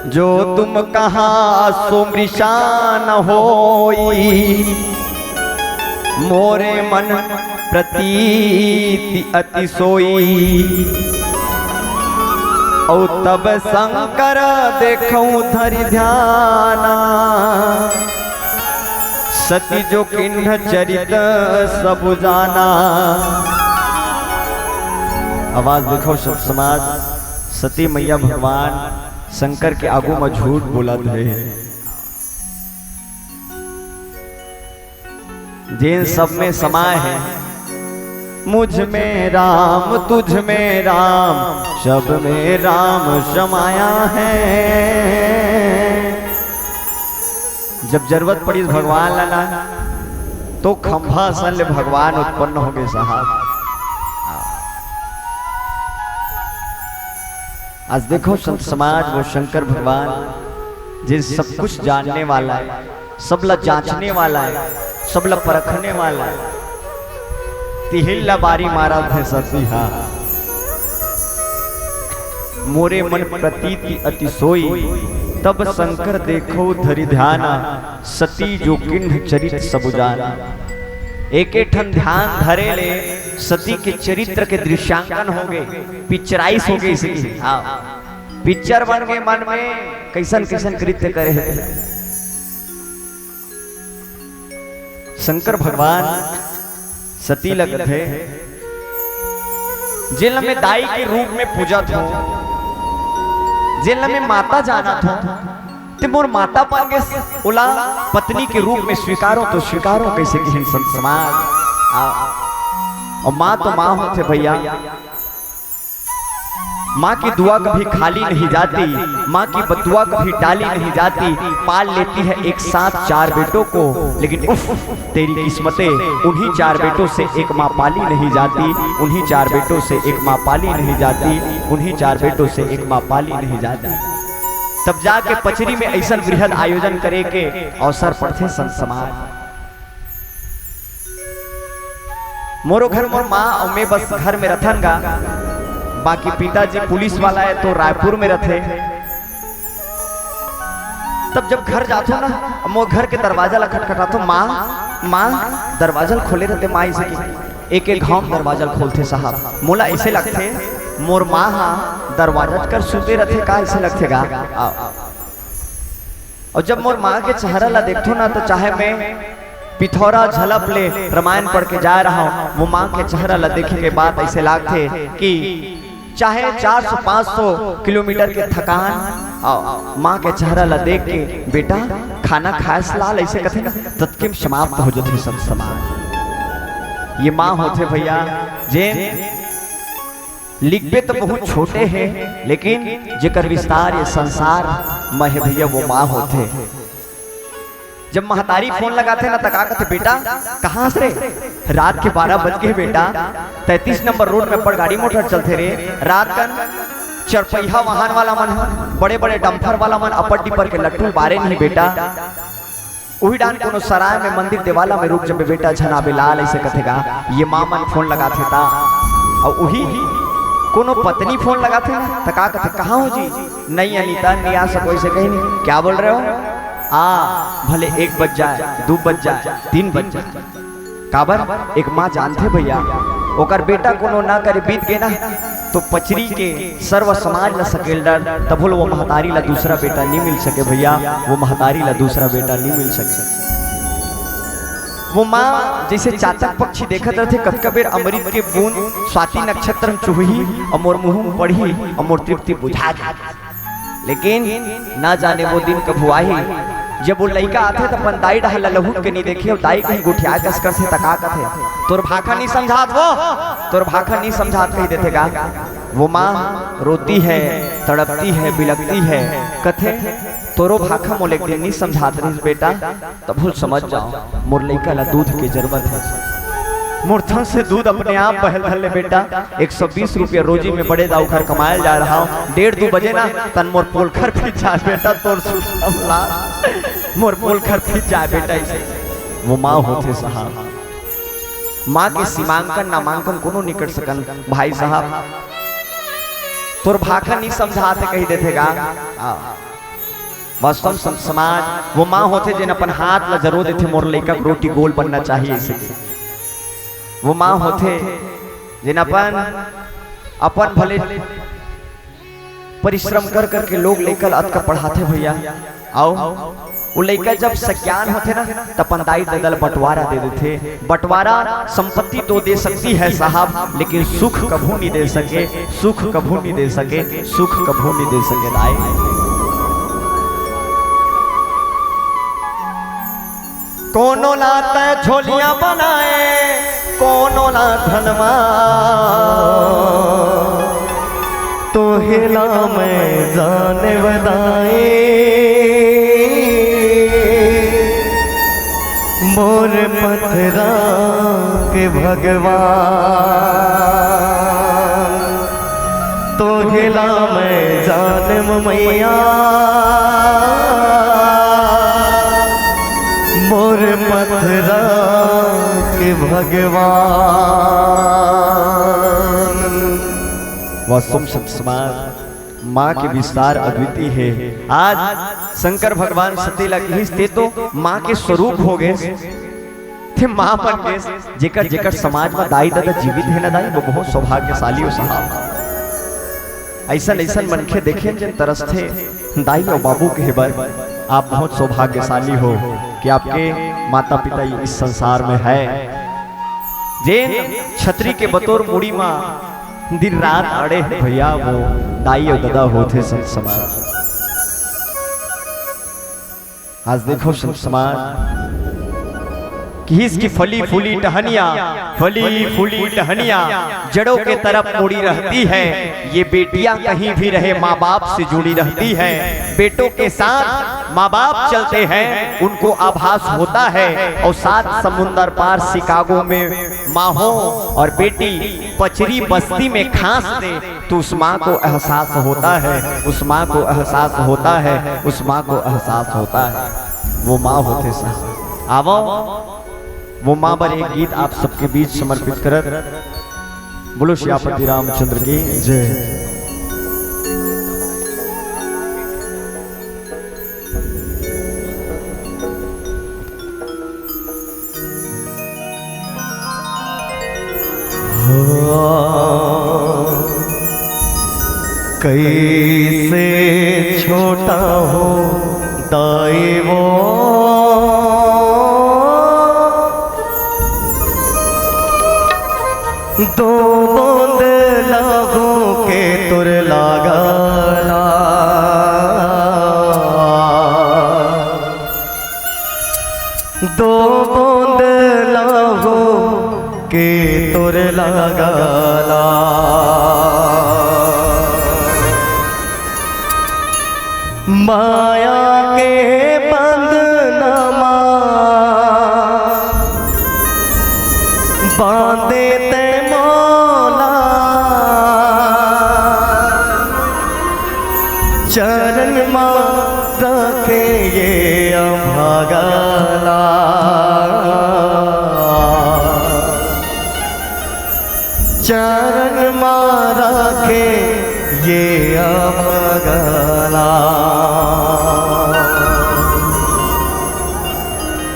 जो तुम कहा सो मृषा न होई, मोरे मन प्रतीति अति सोई। अउ तब शंकर देखऊं धरि ध्याना, सती जो किन्ह चरित सब जाना। आवाज देखो सब समाज, सती मैया भगवान शंकर के आगू म झूठ बोलत हे। जेन सब में समाय हे, मुझ में राम, तुझ में राम, सब में राम समाया है। जब जरूरत पड़िस भगवान ला ना, तो खंभा असन ले भगवान उत्पन्न होगे साहब। आज देखो संत समाज, वो शंकर भगवान, जे सब कुछ जानने वाला है, सब ला जांचने वाला है, सब ला परखने वाला है। तिहिल ला बारी मारत हे सती हा। मोरे मन प्रतीति अति सोई, तब शंकर देखो धरि ध्याना, सती जो किन्ह चरित सब जाना। एक एक ठन ध्यान धरे ले सती के चरित्र के दृश्यांकन होगे, पिक्चराइज होगे इसे। हाँ, पिक्चर बन के मन में कैसन कैसन कृत्य करे हे। शंकर भगवान सती ल कथे, जेन ल मैं दाई के रूप में पूजत हों, जेन ल मैं माता जानत हों, ते मोर माता बन गे, ओला पत्नी के रूप में स्वीकारो तो स्वीकारो, कैसे किहिन संत समाज। आ, अउ माँ तो माँ होथे भैया। माँ की दुआ कभी खाली नहीं जाती, माँ की बददुआ कभी टाली नहीं जाती। पाल लेती है एक साथ चार बेटों को, लेकिन उफ, तेरी किस्मतें, उन्हीं चार बेटों से एक माँ पाली नहीं जाती, उन्हीं चार बेटों से एक माँ पाली नहीं जाती, उन्हीं चार बेटों से एक माँ पाली नहीं जाती। तब जाके पचरी में ऐसन वृहद आयोजन करे के अवसर पड़थे संत समाज। मोरो घर मोर माँ अउ मैं बस घर में रथन गा, बाकी पिताजी पुलिस वाला हे तो रायपुर में रथे। तब जब घर जाथो ना, मोर घर के दरवाजा ला खटखटाथो, "माँ, माँ।" दरवाजा ला खोले रथे माँ, ऐसे कि एक एक घांव दरवाजा ला खोलथे साहब। मोला ऐसे लगथे मोर माँ हा दरवाजा कर सुते रथे का, ऐसे लगथे गा। आ, अउ जब मोर माँ के चेहरा ला देखथो ना, तो चाहे मैं पिथौरा झलप ले रामायण पढ़ के जा रहा हूँ, वो माँ के चेहरा ला देखे के बाद ऐसे लागथे कि चाहे चार सौ पाँच सौ किलोमीटर के थकान, अउ माँ के चेहरा ला देख के, "बेटा, खाना खाए से लाल," ऐसे कथे ना, ततके में समाप्त हो जाथे संत समाज। ये माँ होथे भैया, जे लिखबे तो बहुत छोटे हे, लेकिन जेकर विस्तार ये संसार में हे भैया, वो माँ होथे। जब महतारी फोन लगाथे ना, त का कथे, "बेटा, कहाँ से रे?" "रात के बारह बज गे बेटा, तैंतीस नंबर रोड में अब्बड़ गाड़ी मोटर चलथे रे। रात कन चरपहिया वाहन वाला मन, बड़े-बड़े डंपर वाला मन, अब्बड़ डिपर के लट्टू बारे नहीं बेटा। उही डान कोनो सराय में मंदिर देवाला में रुक जबे बेटा, झन आबे लाल," ऐसे कथे गा। ये माँ मन फोन लगाथे ता, अउ उही कोनो पत्नी फोन लगाथे ना, त का कथे, "कहाँ हो जी?" "नहीं अनिता, नहीं आ सको," ऐसे कही नहीं। "क्या बोल रहे हो?" "आ, भले एक बज जाए, दू बज जाए, तीन बज जाए।" काबर? एक माँ जानथे भैया, ओकर बेटा कोनो ना करे बीत गे ना, तो पचरी के सर्व समाज ला सकेल डर, तभो ले वो महतारी ला दूसरा बेटा नहीं मिल सके भैया, वो महतारी ला दूसरा बेटा नहीं मिल सके। वो माँ जैसे चातक पक्षी देखत रथे, कतका बेर अमृत के बूंद स्वाति नक्षत्र में चुहही, अउ मोर मुंह में पड़ही, अउ मोर तृप्ति बुझा जाही। लेकिन ना जाने वो दिन कभू आही, जब वो लइका आथे, त अपन दाई डहर ला लहुट के नहीं देखे, अउ दाई कहीं गोठिया कस करथे, त का कथे, "तोर भाखा नहीं समझात वो, तोर भाखा नहीं समझात," कही देथे गा। वो माँ रोती है, तड़पती है, बिलकती है, कथे, "तोरो भाखा मोला एक दिन नहीं समझात रहिस बेटा।" तभो ले समझ जाओ, मोर लइका ला दूध के जरूरत हे। मोर थन से दूध अपने आप बहल धर ले बेटा। एक सौ बीस रुपया रोजी में बड़े दाऊ घर कमाए ला जा रहा हूँ। डेढ़ दू बजे ना, तन मोर पोलखर फिट जाए बेटा, तोर सुसम ला मोर पोलखर फिट जाए बेटा। ऐसे वो माँ होथे साहब। माँ के सीमांकन नामांकन कोनो नहीं कर सकन भाई साहब। तोर भाखा नहीं समझात हे कही देथे गा। हाँ। वास्तव में सम-, समाज वो माँ होथे, जेन अपन हाथ ला जरो देथे, "मोर लइका के रोटी गोल बनना चाहिए," ऐसे के। वो माँ होथे, जेन अपन, अपन भले परिश्रम कर करके लोग लइका ला अतका पढ़ाथे भैया। अउ वो लइका जब सज्ञान होथे ना, त अपन दाई ददा ला बंटवारा दे देथे। बंटवारा संपत्ति तो दे सकती है साहब, लेकिन सुख कभू नहीं दे सके, सुख कभू नहीं दे सके, सुख कभू नहीं दे सके दाई। कोनो ला तै झोलियां बनाए, कोनो ला धनवा, तोहे ला मैं जाने वदाए। मोर पथरा के भगवान, तोहे ला मैं जानम मैया, मोर पथरा के भगवान। वास्तव में संत समाज, माँ के विस्तार अद्वितीय हे। आज शंकर भगवान सती ला कहिस, "ते तो माँ के स्वरूप हो गेस, ते माँ बन गेस।" जेकर, जेकर समाज में दाई ददा जीवित हे ना दाई, वो बहुत सौभाग्यशाली हो साहब। ऐसन, ऐसन मनखे देखे जेन तरसथे दाई अउ बाबू के बर। आप बहुत सौभाग्यशाली हो कि आपके माता पिता इस संसार में है। जेन छतरी के बतोर मुड़ी मा दिन रात अड़े हे भैया, वो दाई अउ ददा होथे संत समाज। आज देखो संत समाज, किहिस की फली फूली टहनिया, फली फूली टहनिया जड़ों के तरफ मुड़ी रहती है। ये बेटियां कहीं भी रहे, माँ बाप से जुड़ी रहती है। बेटों के साथ माँ बाप चलते हैं, उनको आभास होता है। और सात समुंदर पार शिकागो में माँ हो और बेटी पचरी बस्ती में खांस दे, तो उस माँ को एहसास होता है, उस माँ को एहसास होता है, उस माँ को एहसास होता है। वो माँ होथे साहब। आवो, वो माँ बर एक गीत आप सबके बीच समर्पित करत। बोलो सियापति रामचंद्र की जय। कैसे छोटा हो दाई वो, दो बूंद लहू के तोर लागला। दो बूंद लहू के तोर लागला। माया के बंधनमा बांधे ते मोला, चरण मा रखे ये अभागला। चरण मा रखे ये अभागला।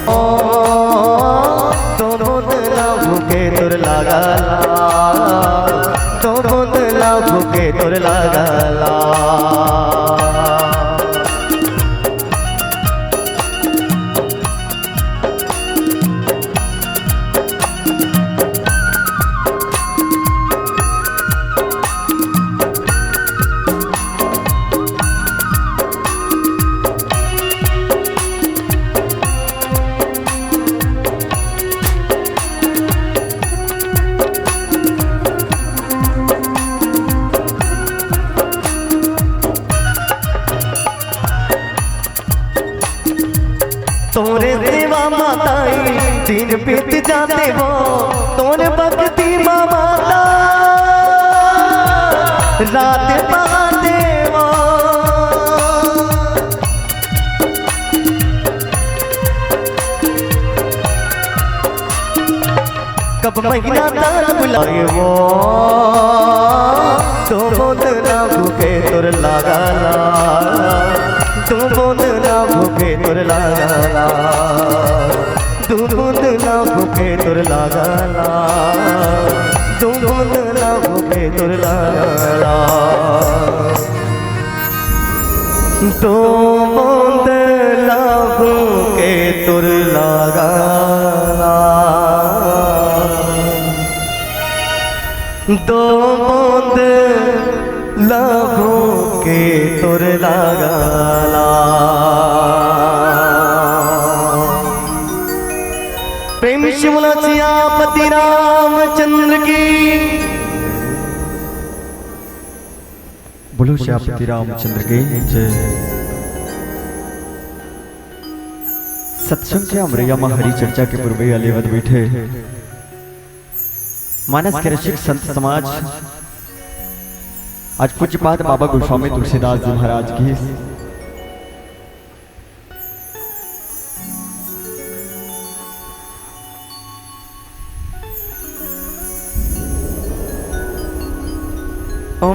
ओ, दो बूंद लहू के तोर लागला, दो बूंद लहू के तोर लागला। तोरे सेवा मा दाई दिन बीत जाथे वो, तोर भक्ति मा माता रात पाथे वो। कब महीना तारा बुलाए वो, दो बूंद लहू के तोर लागला, दो बूंद लहू के तोर लागला, दो बूंद लहू के तोर लागला, दो बूंद लहू के तोर लागला। दो बूंद लहू के तोर लागला, दो बूंद लहू के तोर लागला। प्रेम से बोला सियापति रामचंद्र की। बोलो सियापति रामचंद्र की जय। सत्संग के अमरैया मा हरि चर्चा के पूर्वे आले अवध बइठे मानस के रसिक संत समाज, आज पूज्यपाद बाबा गोस्वामी तुलसीदास जी महाराज की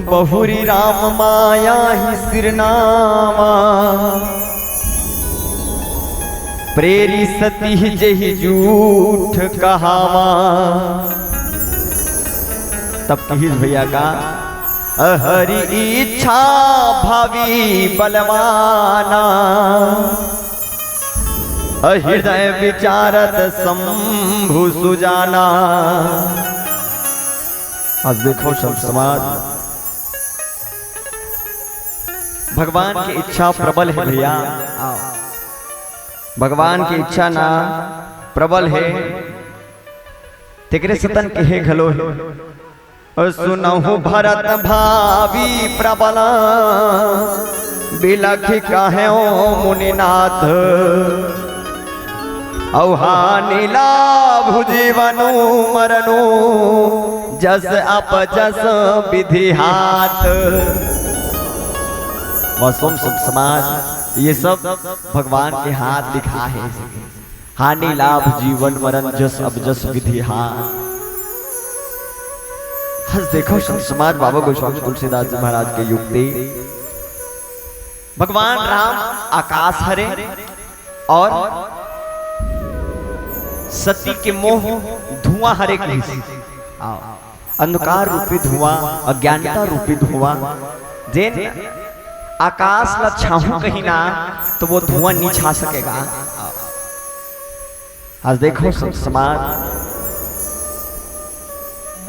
बहुरी राम माया ही सिरनामा, प्रेरी सती जही झूठ कहावा। तब कहिस भैया का, हरि इच्छा भावी बलवाना, हृदय विचारत शंभु सुजाना। आज देखो संत समाज, भगवान की इच्छा प्रबल है भैया। भगवान की इच्छा ना प्रबल हे, तेकरे सेती कहे घलो हे। अउ सुनहु भरत भावी प्रबल, बिलखि कहेउ मुनिनाथ। अउ हानि लाभ जीवनु मरनु, जस अपजस विधि हाथ। वास्तव में संत समाज, ये सब भगवान के हाथ लिखा हे। हानि लाभ जीवन मरन, जस अपजस विधि हाथ। हस देखो संत समाज, बाबा गोस्वामी तुलसीदास जी महाराज के युक्ति। भगवान राम आकाश हरे अउ सती के मोह धुआं हरे कहिस। आओ। अंधकार रूपी धुआं, अज्ञानता रूपी धुआं, जेन आकाश ला छाहूं कहीं ना, तो वो धुआं नी छा सकेगा। आज देखो संत समाज,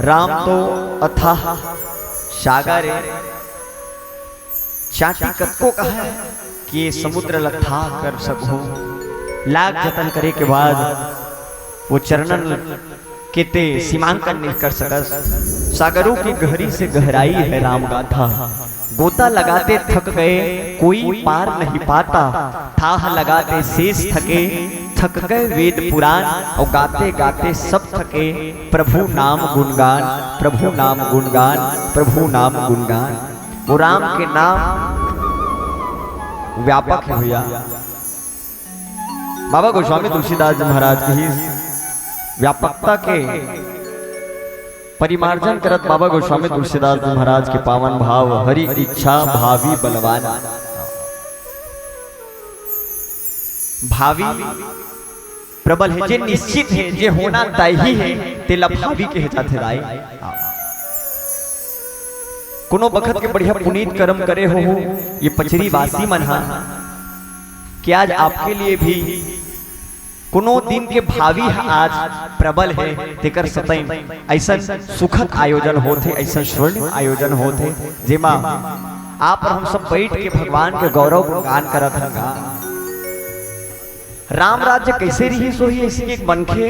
राम तो अथाह सागर हे, चांटी कतको कहय कि ये समुद्र ला थाह कर सकहूं, लाख जतन करे के बाद वो चरणन के ते सीमांकन नहीं कर सकस। सागरों की गहरी से गहराई है राम गाथा। गोता लगाते थक गए, कोई पार नहीं पाता। थाह लगाते शेष थके, थक गए वेद पुराण। और गाते गाते सब थके, प्रभु नाम गुणगान, प्रभु नाम गुणगान, प्रभु नाम गुणगान। वो राम के नाम व्यापक हे भैया। बाबा गोस्वामी तुलसीदास जी महाराज के ही व्यापकता के परिमार्जन करत बाबा गोस्वामी तुलसीदास जी महाराज के पावन भाव, हरि इच्छा भावी बलवान। भावी प्रबल हे, जे निश्चित हे, जे होना तय ही हे, तेला भावी कहे जाथे दाई। कोनो बखत के बढ़िया पुनीत करम करे हो, ये पचरी वासी मन हा, कि आज आपके लिए भी कोनो दिन के भावी ह आज प्रबल हे, तेकर सतई अइसन सुखद आयोजन होथे, अइसन स्वर्णिम आयोजन होथे, जेमा आप अउ हम सब बइठ के भगवान के गौरव गुणगान करत हन गा। राम राज्य कइसे रिहिस होही, अइसे एक मनखे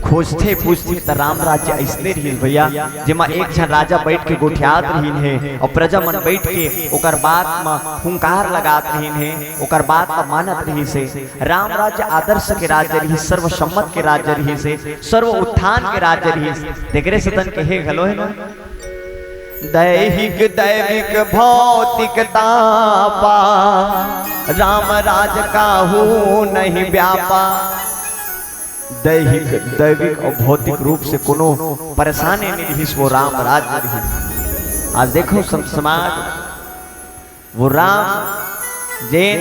खोजथे, पूछथे, त राम राज्य अइसने रिहिस भैया, जेमा एक झन राजा बइठ के गोठियात रहिन हे अउ प्रजा मन बइठ के ओकर बात म हुंकार लगात रहिन हे, ओकर बात ल मानत रहिस हे। राम राज्य आदर्श के राज्य रिहिस, सर्वसम्मत के राज्य रिहिस हे, सर्व उत्थान के राज्य रिहिस। तेकरे सेती कहे घलो हे ना, दैहिक दैविक भौतिक तापा, राम राज काहू नहीं व्यापा। दैहिक, दैविक अउ भौतिक रूप से कोनो परेशानी नहीं रिहिस, वो राम राज्य रिहिस। आज देखो संत समाज, वो राम जेन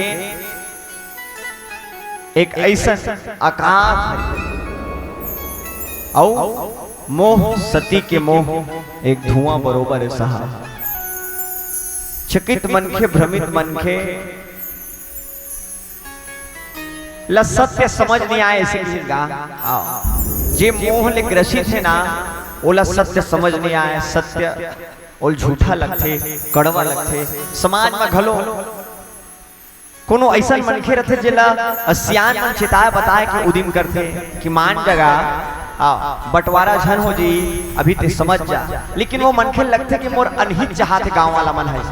एक अइसन आकाश हे, अउ मोह, सती के मोह एक धुआं बरोबर हे साहब। चकित मनखे, भ्रमित मनखे ला सत्य समझ नहीं आए, अइसे किसी का। आओ। जे मोह ले ग्रसित हे ना, ओला सत्य समझ नहीं आए, सत्य ओला झूठा लगथे, कड़वा लगथे। समाज म घलो कोनो अइसन मनखे रथे, जेला सियान मन चेताय बताय के उदिम करथे कि मान जगा, आ, बंटवारा झन हो जी, अभी ते समझ जा। लेकिन वो मनखे लगथे कि मोर अनहित चाहत हे गांव वाला मन ह।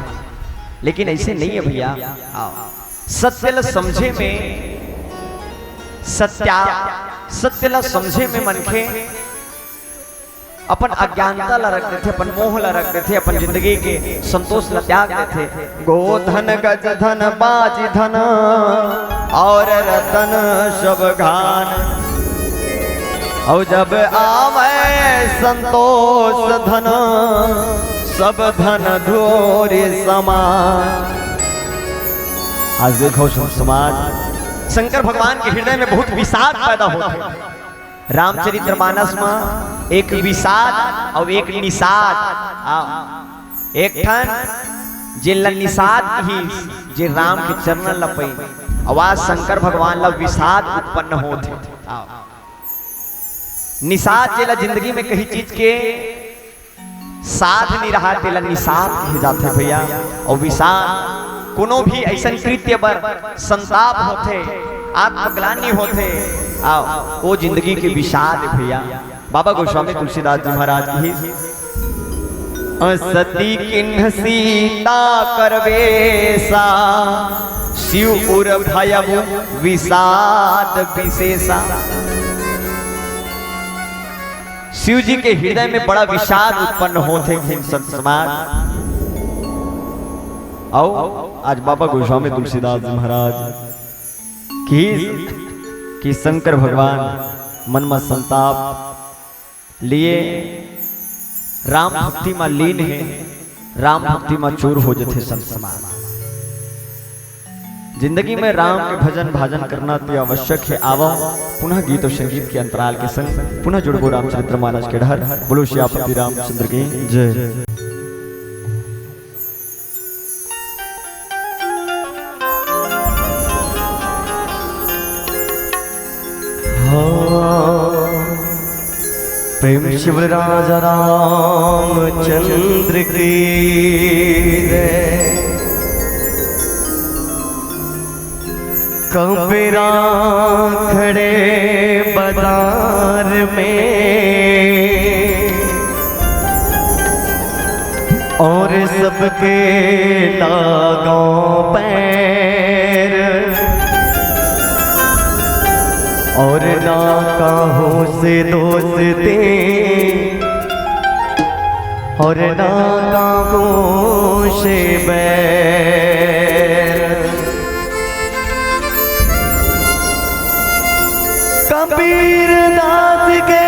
लेकिन अइसे नहीं हे भैया। आ, सत्य ल समझे में सत्या-, सत्य ल समझे में मनखे अपन अज्ञानता ला रख देथे, अपन मोह ला रख देथे, अपन जिंदगी के संतोष ला त्याग देथे। गो धन गज धन बाज धन और रतन सब घान, और जब आवे संतोष धन, सब धन धूरि समान। आज देखो संत समाज, शंकर भगवान के हृदय में बहुत विषाद पैदा होथे। रामचरितमानस म एक विषाद अउ एक निषाद। आ, एक ठन जेन ला निषाद कहिस, जे राम के चरणन ला पइन, अउ आज शंकर भगवान ला विषाद उत्पन्न होत हे। आ, निषाद जेला जिंदगी में कहीं चीज के साध नहीं रहा, तेला निषाद कहे जाथे भैया। अउ विषाद कोनो भी अइसन कृत्य बर संताप होथे, आत्मग्लानि होथे, आओ, वो जिंदगी के विषाद हे भैया। बाबा गोस्वामी तुलसीदास जी महाराज की, "असति किन्ह सीता करबेसा, सिव उर भयउ विषाद विशेषा।" शिव जी के हृदय में बड़ा विषाद उत्पन्न होथे, संत समाज। आओ, आज बाबा गोस्वामी तुलसीदास जी महाराज की, कि शंकर भगवान मन म संताप लिए राम भक्ति म लीन हे, राम भक्ति म चूर हो जथे संत समाज। जिंदगी में राम के भजन भाजन करना अति आवश्यक हे। आवो, पुनः गीत और संगीत के अंतराल के संग पुनः जुड़बो रामचरित्र मानस के डहर। बोलो सियापति रामचंद्र की जय। हाँ, प्रेम से बोल राजा रामचंद्र की जय। कबीरा खड़े बाजार में और सबके लागों पैर, और ना काहू से दोस्ती और ना काहू से बैर। कबीर दास के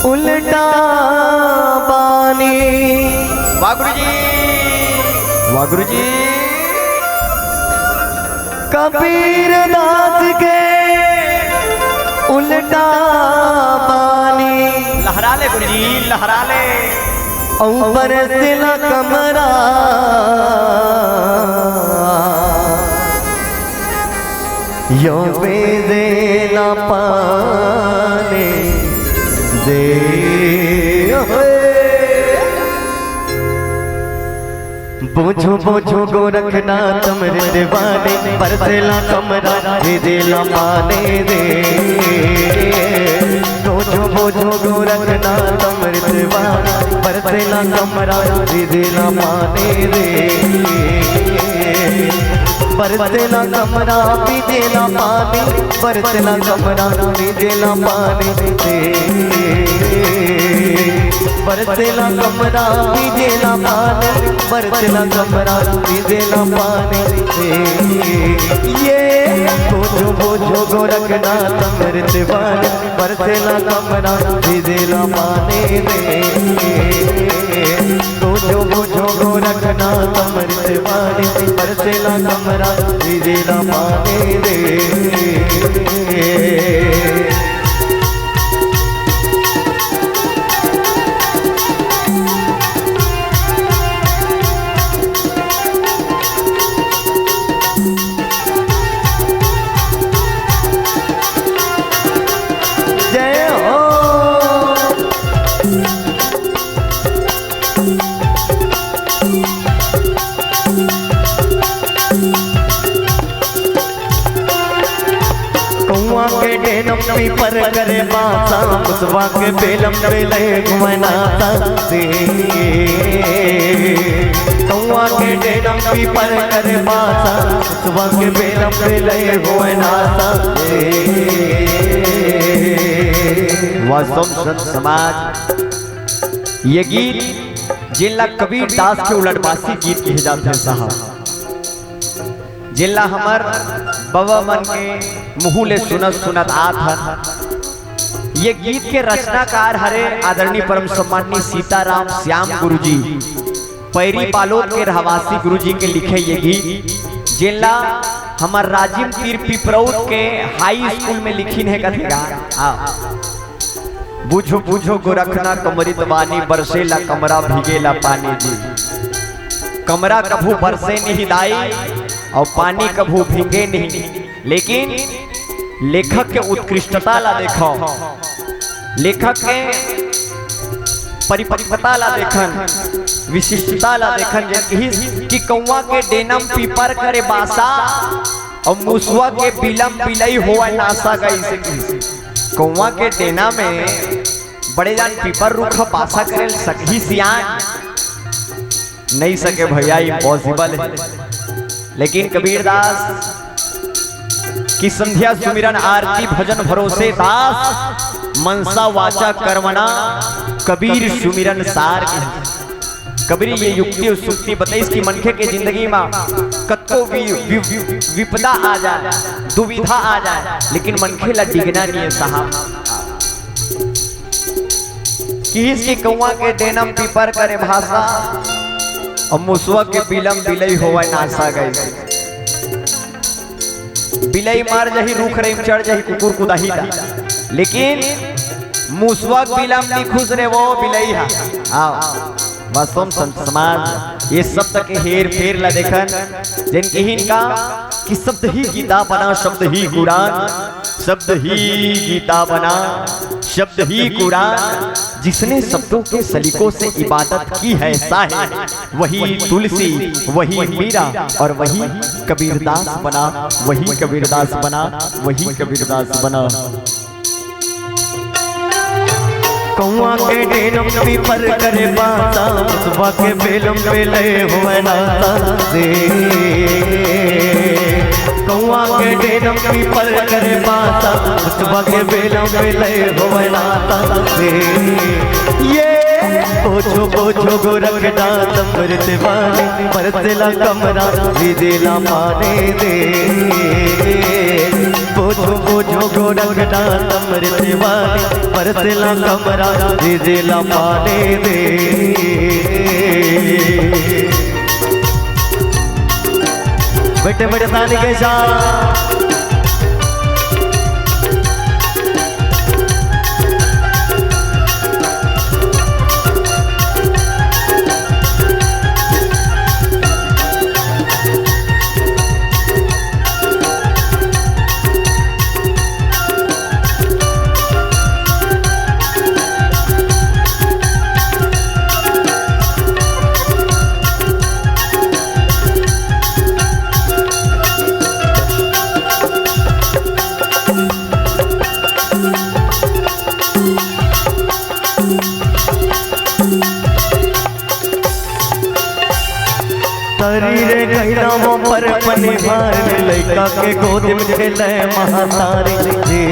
उल्टा बानी। वाह गुरु जी, वाह गुरु जी। कबीर दास के उल्टा बानी। लहरा ले गुरु जी, लहरा ले। ऊपर से ला कमरा, यो बेदे ना पानी दे। बूझो बूझो गोरखनाथ अमृत वाणी, बरसेला कमरा, भीजेला पानी रे। बूझो बूझो गोरखनाथ अमृत वाणी, बरसेला कमरा, भीजेला पानी रे। बरसेला कमरा, भीजेला पानी, बरसेला कमरा, भीजेला पानी रे। बरसेला कमरा, भीजेला पानी, बरसेला कमरा, भीजेला पानी रे। ये बूझो बूझो गोरखनाथ अमृत वाणी, बरसेला कमरा, भीजेला पानी रे। बूझो बूझो गोरखनाथ अमृत वाणी, बरसेला कमरा, भीजेला पानी रे। जय हो। कौआ के डेनम पीपर करे बासा, मुसवा के बेलम बेले घुमना तासे। कौआ के डेनम पीपर करे बासा, मुसवा के बेलम बेले घुमना तासे। वास्तव संत समाज, ये गीत जेला कबीर दास के उलटबासी गीत कहे जाथे साहब, जेला हमर बबा मन के मुहूं ले सुनत सुनत आत हन। ये गीत के रचनाकार हरे आदरणीय परम सम्माननीय सीताराम श्याम गुरुजी, पैरी बालोद के रहवासी गुरुजी के लिखे ये गीत, जेला हमर राजिम तीर पिपरौद के हाई स्कूल में लिखिन हे कथे गा। हाँ। बूझो बूझो गोरखनाथ अमृत वाणी, बरसेला कमरा भीगेला पानी जी। कमरा कभू बरसे नहीं दाई और पानी कभू भीगे नहीं, लेकिन लेखक के उत्कृष्टता ला देखो, लेखक के परिपक्वता ला देखन, विशिष्टता ला देखन, जेन किहिस कि कौवा के डेना म पीपर करे बासा अउ मुसवा के बिला म बिलई होवय नासा, कहिसे किहिस। कौवा के डेना में बड़े जान पीपर रूख ह बासा करे ल सकही सियान? नइ सके भैया, impossible हे। लेकिन कबीरदास कि संध्या सुमिरन आरती भजन भरोसे दास, मनसा वाचा करवना कबीर सुमिरन सार के। कबीर ये युक्ति अउ सुक्ति बताइस कि मनखे के जिंदगी म कतको वि-, वि-, वि-, विपदा आ जाए, दुविधा आ जाए, लेकिन मनखे ला डिगना नइ हे साहब। किहिस कि कौवा के डेना म पीपर करे बासा अउ मुसवा के बिला म बिलई होवय नासा, कहिसे। बिलई मर जही, रूख रई म चढ़ जही, कुकुर कुदाही ता, लेकिन मुसवा के बिला म नइ खुसरे वो बिलई हा। आओ, वास्तव म संत समाज ये शब्द के हेर फेर ला देखन, जेन किहिन का कि शब्द ही गीता बना, शब्द ही कुरान, शब्द ही गीता बना, शब्द ही कुरान। जिसने शब्दों के सलीकों से इबादत की है साहिब, वही तुलसी, वही मीरा और वही कबीरदास बना, वही कबीरदास बना, वही कबीरदास बना। कौवा के डेना म पीपर करे बासा, मुसवा के बिला म बिलई होवय नासा रे। कौवा के डेना म पीपर करे बासा, मुसवा के बिला म बिलई होवय नासा रे। ये बोझो बोझो गोरखनाथ अमृत वाणी, बरसेला कमरा भीजेला पानी दे। बोझो बोझो गोरखनाथ अमृत वाणी, बरसेला कमरा भीजेला पानी दे। बेटे बेटे ताली के साथ। तरी रे गैला वो पर पनिहार, लइका के गोद में खेले महतारी जी।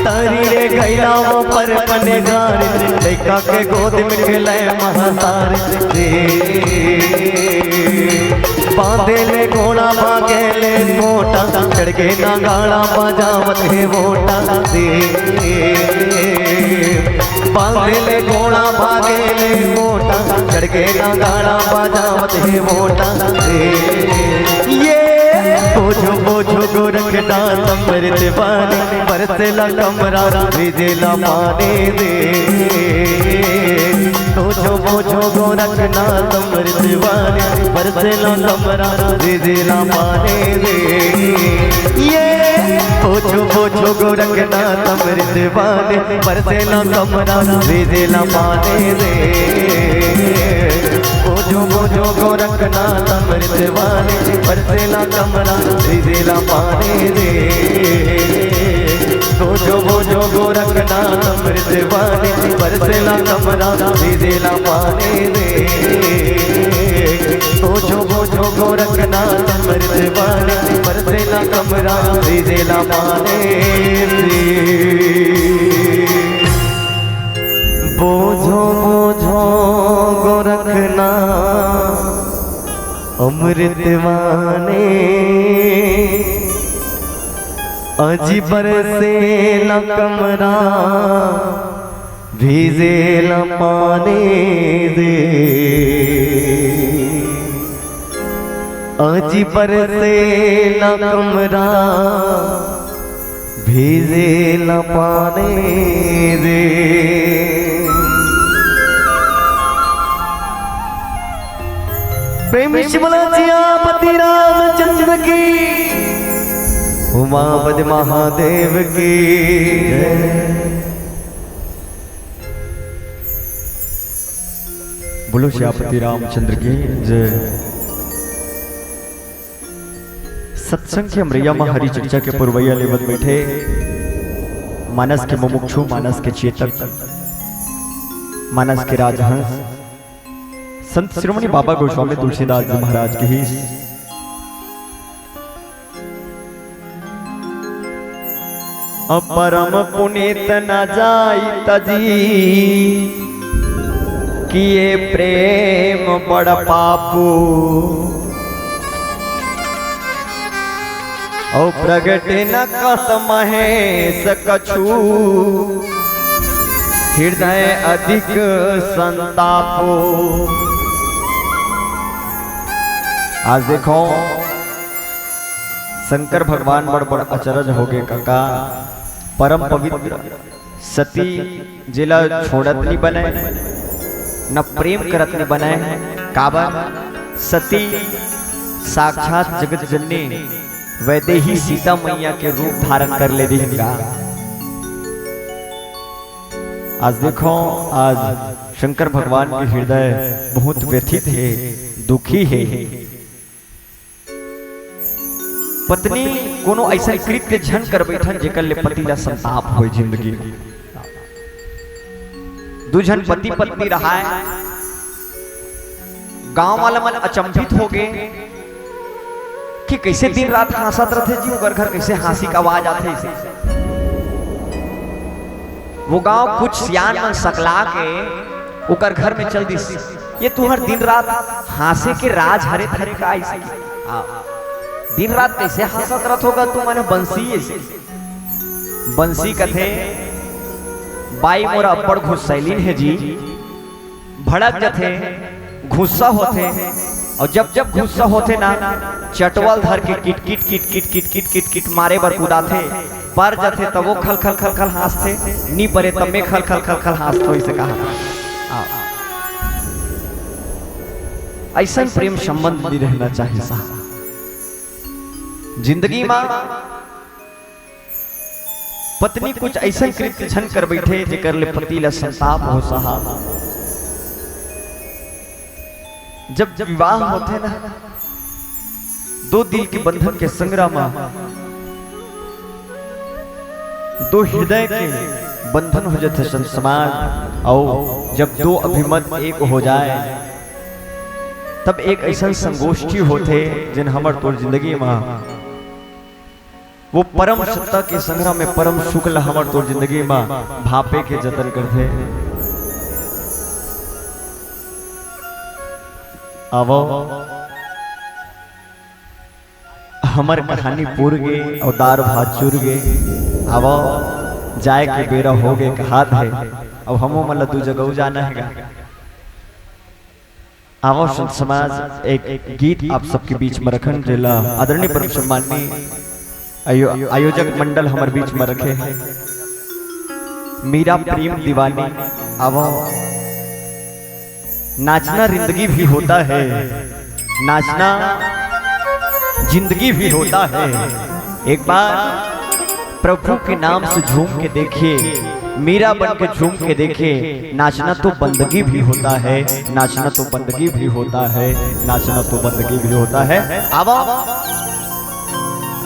तरी रे गैला वो पर पनिहार, लइका के गोद में खेले महतारी जी। बांधे ले घोड़ा भागे ले कोटा, चढ़ के नगाड़ा बजावत हे वोटा दे। बांधे ले घोड़ा भागे ले कोटा, चढ़ के नगाड़ा बजावत हे वोटा दे। ये बोझो बोझो गोरखनाथ अमृत वाणी, बरसेला कमरा भीजेला पानी दे। बोझो बोझो गोरखनाथ अमृत वाणी, बरसेला कमरा भीजेला पानी दे। ये बोझो बोझो गोरखनाथ अमृत वाणी, बरसेला कमरा भीजेला पानी दे। बोझो बोझो गोरखनाथ अमृत वाणी, बरसेला कमरा भीजेला पानी दे। बोझो बोझो गोरखनाथ अमृत वाणी, बरसेला कमरा भीजेला पानी दे। बोझो बोझो गोरखनाथ अमृत वाणी, बरसेला कमरा भीजेला पानी दे। बोझो बोझो गोरखनाथ अमृत वाणी, अजी बरसेला कमरा भीजेला पानी दे। अजी बरसेला कमरा भीजेला पानी दे। प्रेम से बोला सियापति रामचंद्र की, उमापति महादेव की जय। बोलो सियापति रामचंद्र की जय। सत्संग के हमरैया म हरि चर्चा के पुरवैया लेवत बैठे मानस के मुमुक्षु, मानस के चेतक, मानस के राजहंस, संत शिरोमणि बाबा गोस्वामी तुलसीदास जी महाराज की ही अपरम पुनीत न जाई तजी, किए प्रेम बड़ पापू। और प्रगट न कस महेश कछु, हृदय अधिक संतापो। आज देखो, शंकर भगवान बड़ बड़ अचरज होगे कका। परम पवित्र सती जेला छोड़त नी बनय, न प्रेम करत नी बनय। काबर? सती साक्षात जगत जननी वैदेही सीता मैया के रूप धारण कर ले दिहिन गा। आज देखो, आज शंकर भगवान के हृदय बहुत व्यथित हे, दुखी हे। पत्नी कोनो अइसन कृत्य झन कर बैठन जेकर ले पति ला संताप होय जिंदगी। दू झन पति पत्नी रहाय, गांव वाला मन अचंभित हो गए कि कैसे दिन रात हाँसत रथे जी, ओकर घर कैसे हाँसी का आवाज आथे। वो गांव कुछ सियान मन सकला के ओकर घर में चल दिस। ये तुहर दिन रात हाँसे के राज हरे थरे का अइसे? हाँ। दिन रात कैसे हाँसत रथ होगा तू, माने बंसी अइसे? बंसी कथे, बाई मोरा अब्बड़ गुस्सैलिन हे जी, भड़क जथे, गुस्सा होथे, और जब जब गुस्सा होथे ना, चटवल धर के किट किट किट किट किट किट किट किट मारे बर कुदाथे, पर जथे तब वो खल खल खल खल हाँसथे, नी परे तब में खल खल खल खल हाँसथो, इसे कहा। आ, अइसन प्रेम संबंध नहीं रहना चाहिए साहब। जिंदगी मा पत्नी कुछ अइसन कृत्य झन कर बैठे जेकर ले पति ला संताप हो साहब। जब विवाह होथे ना, दो दिल के बंधन के संग्राम, दो हृदय के बंधन हो जाथे संत समाज। अउ जब दो अभिमत एक हो जाए, तब एक अइसन संगोष्ठी होथे जेन हमर तोर जिंदगी मा वो परम सत्ता के संग्रह में परम सुख ला हमर तोर जिंदगी मा भापे के जतन करथे। आवो, हमर कहानी पूर गे अउ दार भात चूर गे। आवो, जाए के बेरा हो गे कहात हे, अउ हमो मन ला दू जगह जाना हे गा। आवो संत समाज, एक गीत आप सबके बीच में रखन, जेला आदरणीय परम सम्माननीय आयो-, आयोजक मंडल हमर बीच में रखे हैं, मीरा प्रेम दीवानी। आवो, नाचना जिंदगी भी होता है, नाचना जिंदगी भी होता है। एक बार प्रभु के नाम से झूम के देखिए, मीरा बन के झूम के देखिए। नाचना तो बंदगी भी होता है, नाचना तो बंदगी भी होता है, नाचना तो बंदगी भी होता है। अब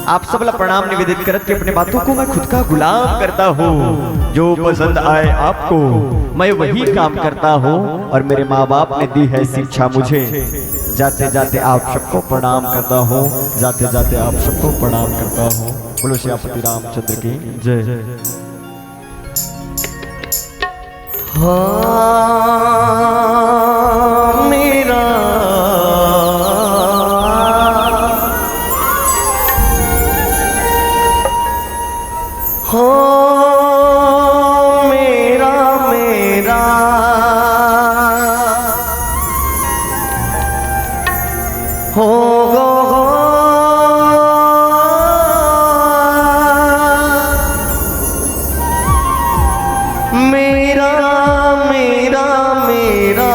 आप सब ला प्रणाम निवेदित करत के अपने बातों को मैं खुद का गुलाम करता हूँ। जो पसंद आए आपको, मैं वही काम करता हूँ। और मेरे माँ बाप ने दी है शिक्षा मुझे। जाते जाते आप सबको प्रणाम करता हूँ, जाते जाते आप सबको प्रणाम करता हूँ। बोलो सियापति रामचंद्र की जय। हाँ, मेरा, हाँ, मेरा, मेरा, हो गो, हो। मेरा, मेरा, मेरा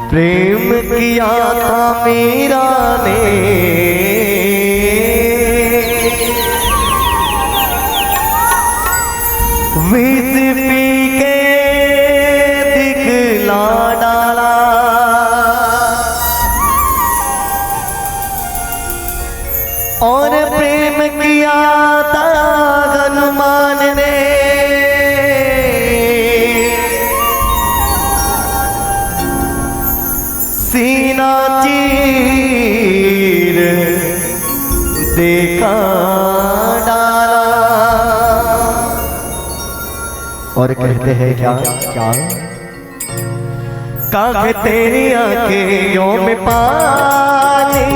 प्रेम किया था मीरा ने, सीना चीर देखा डाला। और कहते हैं क्या, क्या? काग तेरी आंखियों में पानी,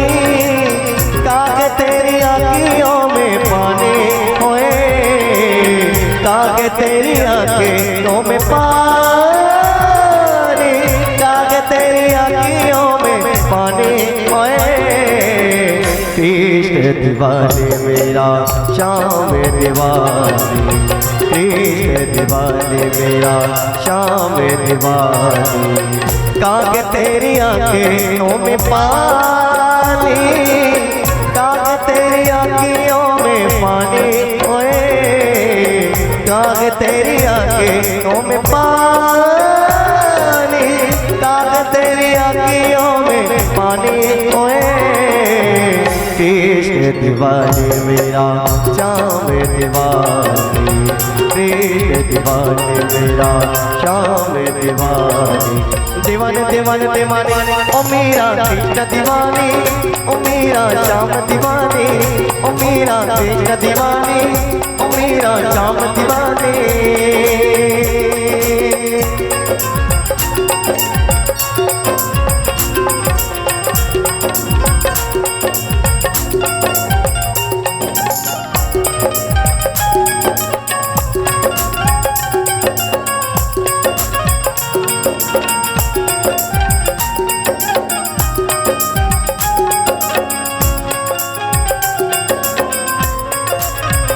काग तेरी आंखियों में पानी, ओए, काग तेरी आंखियों में पानी, काग तेरी आंखियों में पानी, ओए, कृष्ण दीवाने मेरा श्याम दीवाने, कृष्ण दीवाने मेरा श्याम दीवाने। काग तेरी आंखियों में पानी, काग तेरी आंखियों में पानी, ओए, काग तेरी आंखियों में पानी, काग तेरी आंखियों में पानी, ओए, कृष्ण दीवाने मेरा श्याम दीवाने, कृष्ण दीवाने मेरा श्याम दीवाने। दीवाने, दीवाने, दीवाने, ओ मेरा कृष्ण दीवाने, ओ मेरा श्याम दीवाने, ओ मेरा कृष्ण दीवाने, ओ मेरा श्याम दीवाने।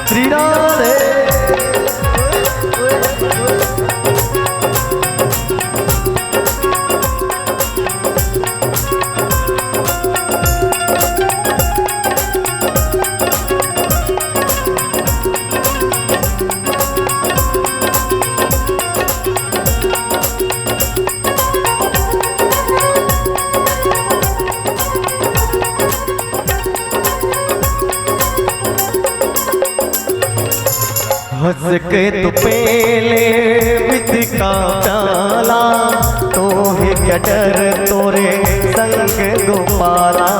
श्री राधे। हंस के तू पेले विधि का प्याला, तो है क्या डर तोरे संग गोपाला,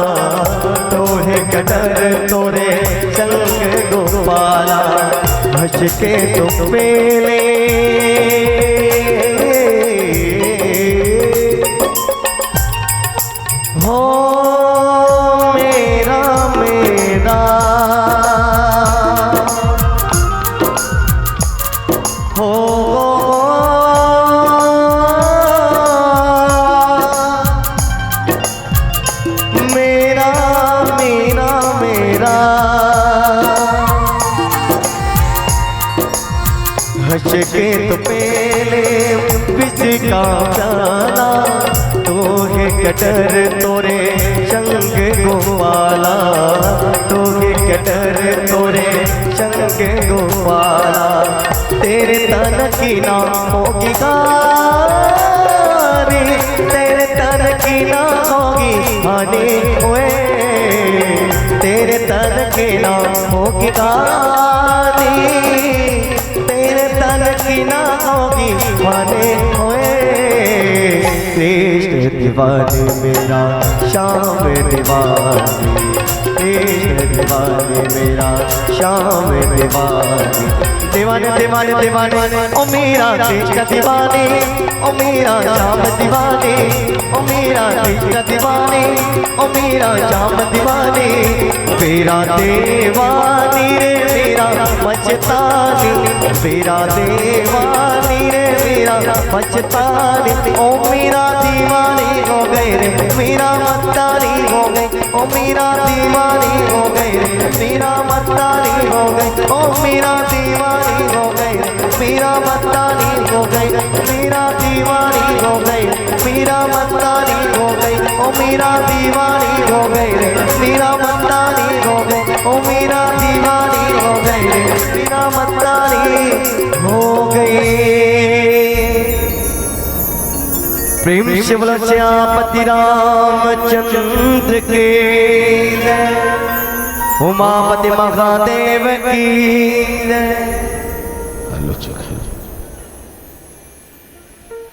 तो है क्या डर तोरे संग गोपाला। हंस के तू पेले हो मेरा, मेरा हो, हो, हो। मेरा, मेरा, मेरा। हंस के तो पेले विधि का प्याला, तो है क्या डर तोरे संग गोपाला, तो है क्या डर तोरे संग गोपाला। तेरे तन की ना होगी हानि, तेरे तन की ना होगी हानि, ओए, तेरे तन की ना होगी हानि, तेरे तन की ना होगी हानि, ओए, कृष्ण दीवाने मेरा श्याम दीवाने, कृष्ण दीवाने मेरा श्याम दीवाने। दीवाने, दीवाने, दीवाने, ओ मेरा कृष्ण दीवाने, ओ मेरा श्याम दीवाने, ओ मेरा कृष्ण दीवाने, ओ मेरा श्याम दीवाने। मेरा दीवानी रे मेरा मस्तानी, मेरा दीवानी रे मेरा मस्तानी। ओ मेरा दीवानी हो गई रे, मेरा मस्तानी हो गई। ओ मेरा दीवानी हो गई रे, मेरा मस्तानी हो गई। ओ मेरा दीवानी हो गई रे, मेरा मस्तानी हो गई। मेरा दीवानी हो गई, मेरा मस्तानी हो गई। ओ मेरा दीवानी हो गई रे, मेरा मस्तानी हो गई। ओ मेरा दीवानी हो गई रे, मेरा मस्तानी हो गई। प्रेम से बोलो सियापति रामचंद्र की जय, उमापति महादेव की जय। आलोचक।